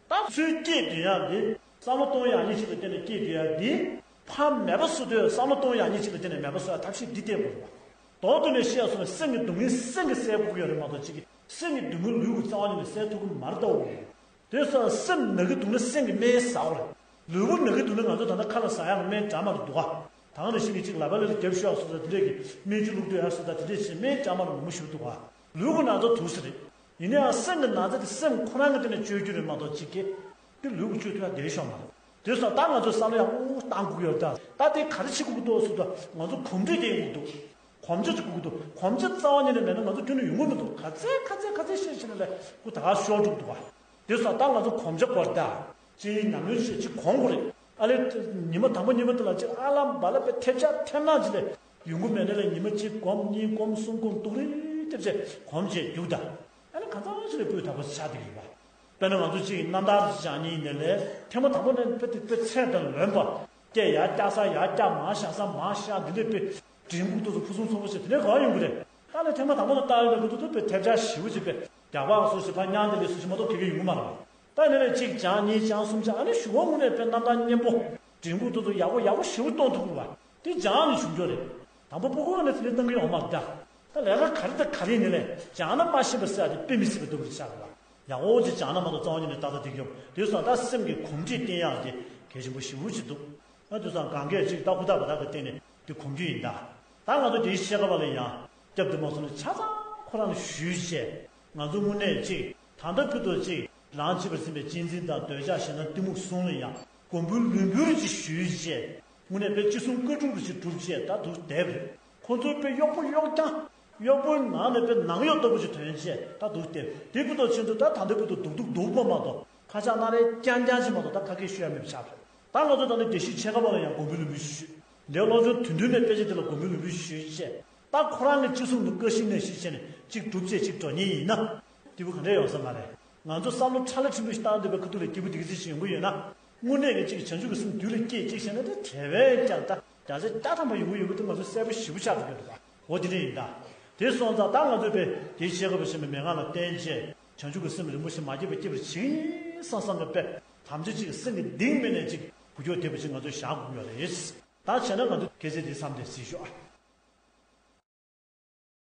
ད་ཚུར་སྐྱེས་བསྡད་ཡག་འདི་བསམ་བློ་གཏོང་ཡག་ཉེས་གཅིག་གི་སྟེང་ནས་སྐྱེས་བསྡད་ཡག་འདི་ཕར་མེད་པ་བཟོ་དུས་བསམ་བློ་གཏོང་ཡག་ཉེས་གཅིག་གི་སྟེང་ནས་མེད་པ་བཟོ་ཡག་ཐབས་ཤེས་འདི་བསྟེན་དགོས་རེད་པ། མདོར་བསྡུས་ནས་བཤད་སོང་ན་སེམས་ཀྱི་སྡུག་བསྔལ་སེམས་ཀྱིས་སེལ་དགོས་ཀྱི་ཡོད་རེད་མ་གཏོགས་གཅིག་གིས་ སེམས་ཀྱི་སྡུག་བསྔལ་ལུས་ཀྱི་རྩ་བ་ཉིད་ནས་སེལ་ཐུབ་ཀྱི་མ་རེད་ལྟ་བུ། དེ་སོང་སེམས་ན་གི་འདུག་ན་སེམས་ཀྱི་སྨན་ཟ་བ་རེད། ལུས་པོ་ན་གི་འདུག་ན་ང་ཚོ་ད་ལྟ་ཁ་ལ་ཟ་ཡག་སྨན་འདྲ་མ་རེད་འདུག་ག་ད་ག་ནང་བཞིན་གྱི་གཅིག་ལག་པ་ལ་རྒྱབ་ཤོག་སོ་ད་དེ་འདྲས་ཀྱི་སྨན་ཆུ་བླུགས་འདོད་ཡག་སོ་ད་དེ་འདྲས་ཀྱི་སྨན་འདྲ་མ་རེད་མང་པོ་ཞིག་འདུག་ག་ལུས་པོ་ན་ཚ་འདུག་ས་རེད། ཡིན་ནའང་སེམས་ཀྱི་ན་ཚ་དེ་སེམས་ཁོ་རང་གི་སྟེང་ནས་བཅོས་རྒྱུ་རེད་མ་གཏོགས་གཅིག་གིས་དེ་ལུས་པོ་བཅོས་ཐུབ་ཡག་དེ་ཤོག་མ་རེད། དེ་སོང་ད་ང་ཚོ་བསམ་བློ་ཡག་པོ་བཏང་དགོས་ཀྱི་ཡོད་ད། ད་དེ་ག་རེ་བྱེད་དགོས་ཀྱི་འདུག་ཟེར་ད་ང་ཚོ་གོམས་འདྲིས་དེ་ཡོང་གི་འདུག་གོམས་ཆ་གཅིག་དགོས་ཀྱི་འདུག་གོམས་ཆ་རྩ་བ་ཉིད་ནས་མེད་ན་ང་ཚོ་ཁྱོན་ནས་ཡོང་གི་མི་འདུག་ག་ཚད་ག་ཚད་ག་ཚད་བཤད་བྱས་ན་ལས་ཁུ་ད་ག་ཤོར་འགྲོ་གི་འདུག་ག་དེ་སོང་ད་ང་ཚོ་གོམས་ཆ་སྐོར་ད་ཅིག་ཉམས་མྱོང་བཤད་ཅིག་གོམས་དགོས་རེད། ཨ་ལས་ཉི་མ་དང་པོ་ཉི་མ་དེ་ལ་ཅིག་ཨ་ལམ་བ་ལ་པའི་ཐེབས་ཆག་ཐེབས་ནག་ཅིག་ལས་ཡོང་གི་མེད་ན་ལས་ཉི་མ་གཅིག་གོམས་གཉིས་གོམས་གསུམ་གོམས་ཏོག་རེ་ཐེབས་ཆག་གོམས་བྱས་རྒྱུག་ད། ཨ་ནི་གང་ཚང་ཞིག་ལས་སྤུས་དག་པོ་ཆགས་བསྡད་ཀྱི་ཡོད་པ། དཔེར་ན་ང་ཚོ་གཅིག་གི་རྣམ་ཐར་ཅིག་སྦྱང་མཁན་ཡིན་ནའི་ལས་ཐེངས་མ་དང་པོ་ནས་དཔེ་དེ་དཔེ་ཚད་དང་ལོན་པ། སྐད་ཡར་བཀྱག་ས་ཡར་བཀྱག་མར་བཞག་ས་མར་བཞག་འདི་འདྲའི་དཔེ་མགྲིན་ཁུག་ཏུ་སུ་ཕུ་སུམ་ཚོགས་པོ་ཞིག་དེ་འདྲའི་གང་ཡོང་གི་རེད། ད་ལས་ཐེངས་མ་དང་པོ་ནས་བལྟ་ཡོང་ན་ཁུ་ཐུ་ཐུ་དཔེ་ཐེབས་ཆག་ཞེ་པོ་ཅིག་དཔེ་རྒྱག་པ་སུ་ཞིག་ཕར་མྱང་དེ་ལས་སུ་ཞིག་མ་གཏོགས་ག་གེ་ཡོང་གི་མ་རེད། ད་ནི་ལས་གཅིག་སྦྱང་གཉིས་སྦྱང་གསུམ་སྦྱང་ཨ་ནི་གཞུག་གུ་དངོས་གནས་དཔེ་རྣམ་ཐར་སྙན་པོ་མགྲིན་ཁུག་ཏུ་ཏུ་ཡག་པོ་ཡག་པོ་ཞེ་པོ་གཏོང་ཐུབ་དགོས་པ་དེ་སྦྱང་ནས་བྱུང་རྒྱུ་རེད། དང་པོ་སྤུ་གུ་ཨ་ནི་དེ་ལས་གཏང་གི་ཡོད་མ་རེད་ད། ད་ལས་ཀ་ག་རེ་དང་ག་རེ་ནི་ལས་སྦྱང་ན་མ་ཤེས་པ་ཟེར་ཡ་དེ་དཔེ་མི་སྲིད་པ་སྡུག་རུ་ཆགས་རེད་བ། ཡག་པོ་ཅིག་སྦྱང་ན་མ་གཏོགས་རྩ་བ་ཉིད་ནས་ཏག་ཏག་འགྲིག་གི་ཡོད་དུས་སོང་ད་སེམས་ཀྱི་གོམས་འདྲིས་བསྟེན་ཡག་དེ་གལ་ཆེན་པོ་ཞེ་པོ་ཅིག་འདུག་ཨ་དུས་སང་གང་གས་ཅིག་ལྟ་ཧུ་ཐག་པ་དག་གི་སྟེང་ནས་དེ་གོམས་རྒྱུ་ཡིན་ད། ད་ང་ཚོ་དེའི་ཤེས་ཀ་བ་ལ་ཡང་སྐྱབས་དེ་མ་སོང་ནས་ཆ་ཚང་ཁོ་རང་ལ་ཞུས་བྱས། ང་ཚོ་དངོས་གནས་ཅིག་ད་ལྟ་ཕུད་དོ་ཅིག་རང་བྱེད་པར་འཛིན་པའི་གཅེས་འཛིན་དང་འདོད་ཆགས་ཞེ་སྡང་གཏི་མུག་གསུམ་ལ་ཡང་མགོན་པོའི་ལུས་འབུལ་ཅིག་ཞུས་བྱས། དངོས་གནས་དཔེ་ཅི་གསུང་བཀའ་དྲུང་དུ་ཞིག་སྒྲུབ་བྱས་ད་འདུག་བསྡད་པ་རེད། ཁོ་ཚོའི་དཔེ་གཡོག་པོ་གཡོག་རྐྱང་། གཡོག་པོའི་ནང་ནས་དཔེ་ནང་གཡོག་ལྟ་བུ་ཅིག་ཐོན་བྱས་ད་འདུག་བསྡད་དེ་ཕུད་དོ་ཆེན་དུ་ད་ད་ལྟ་ཕུད་དོ་སྡུག་སྡུག་སྡུག་པོ་མ་གཏོགས་ཁ་ཆག་སྣ་རལ་རྐྱང་རྐྱང་ཅིག་མ་གཏོགས་ད་ཁ་སྐད་ཤོད་ཡ་མེད་པ་ཆགས་རེད། ད་ང་ཚོ་ད་ནི་བདེ་སྐྱིད་ཆེ་ཁ་པ་ལ་ཡང་མགོན་པོའི་ལུས་འབུལ་ཞུས། འདས་སློབ་སྦྱོང་དུས་མཐུན་ནས་དཔེ་ཆ་དེ་ལ་མགོན་པོའི་ལུས་འབུལ་ཞུས་བྱས། ད་ཁོ་རང་གི་ཅི་གསུང་དུ་བཀའ་བཞིན་ནས་ཤིག་བྱས་ནས་གཅིག་སྒྲུབ་བྱས་གཅིག་འགྲོ་ཉེན་ཡིན་ན། སྐྱིད་པོ་ག་འདྲ་ཡོང་ས་མ་རེད། ང་ཚོ་བསམ་བློ་ཕྲ་ལ་ཕྲན་བུ་ཞིག་བཏང་འདོད་པའི་ཁ་ཐུག་ལ་སྐྱིད་པོ་དེ་ག་ཚོད་ཞིག་ཡོང་གི་ཡོད་ན། དངོས་གནས་ཀྱི་གཅིག་བྱང་ཆུབ་ཀྱི་སེམས་རྡུལ་ལ་སྐྱེས་གཅིག་བྱས་ན་དེ་དེ་བས་ཀྱང་ད་བརྒྱ་ཆ་བརྒྱ་ཐམ་པ་ཡོང་གི་ཡོད་གི་དེ་ང་ཚོ་གསལ་པོ་ཞེ་པོ་ཆགས་འགྲོ་གི་འདུག་ག་འོ་དེ་འདྲ་ཡིན་ད། དེ་སོང་ཙང་ད་ང་ཚོས་དཔེ་དེའི་ཤེས་རབ་ཞེས་པའི་མན་ངག་ལ་བརྟེན་བྱས་བྱང་ཆུབ་ཀྱི་སེམས་རིན་པོ་ཆེ་མ་སྐྱེས་པ་སྐྱེ་བར་བྱེད་ཀྱི་ཡིན་བསམ་བསམ་གྱི་དཔེ་དམ་བཅའ་གཅིག་གི་སེམས་ཀྱི་གཏིང་མེད་ནས་གཅིག་འགུལ་སྐྱོད་ཐེབས་པ་ཞིག་ང་ཚོས་བཞག་དགོས་ཀྱི་ཡོད་རེད། ད་བྱས་ན་ང་ཚོ་སྐད་ཆ་འདི་མཚམས་འདིར་ཟིན་ཞུ་ཨ།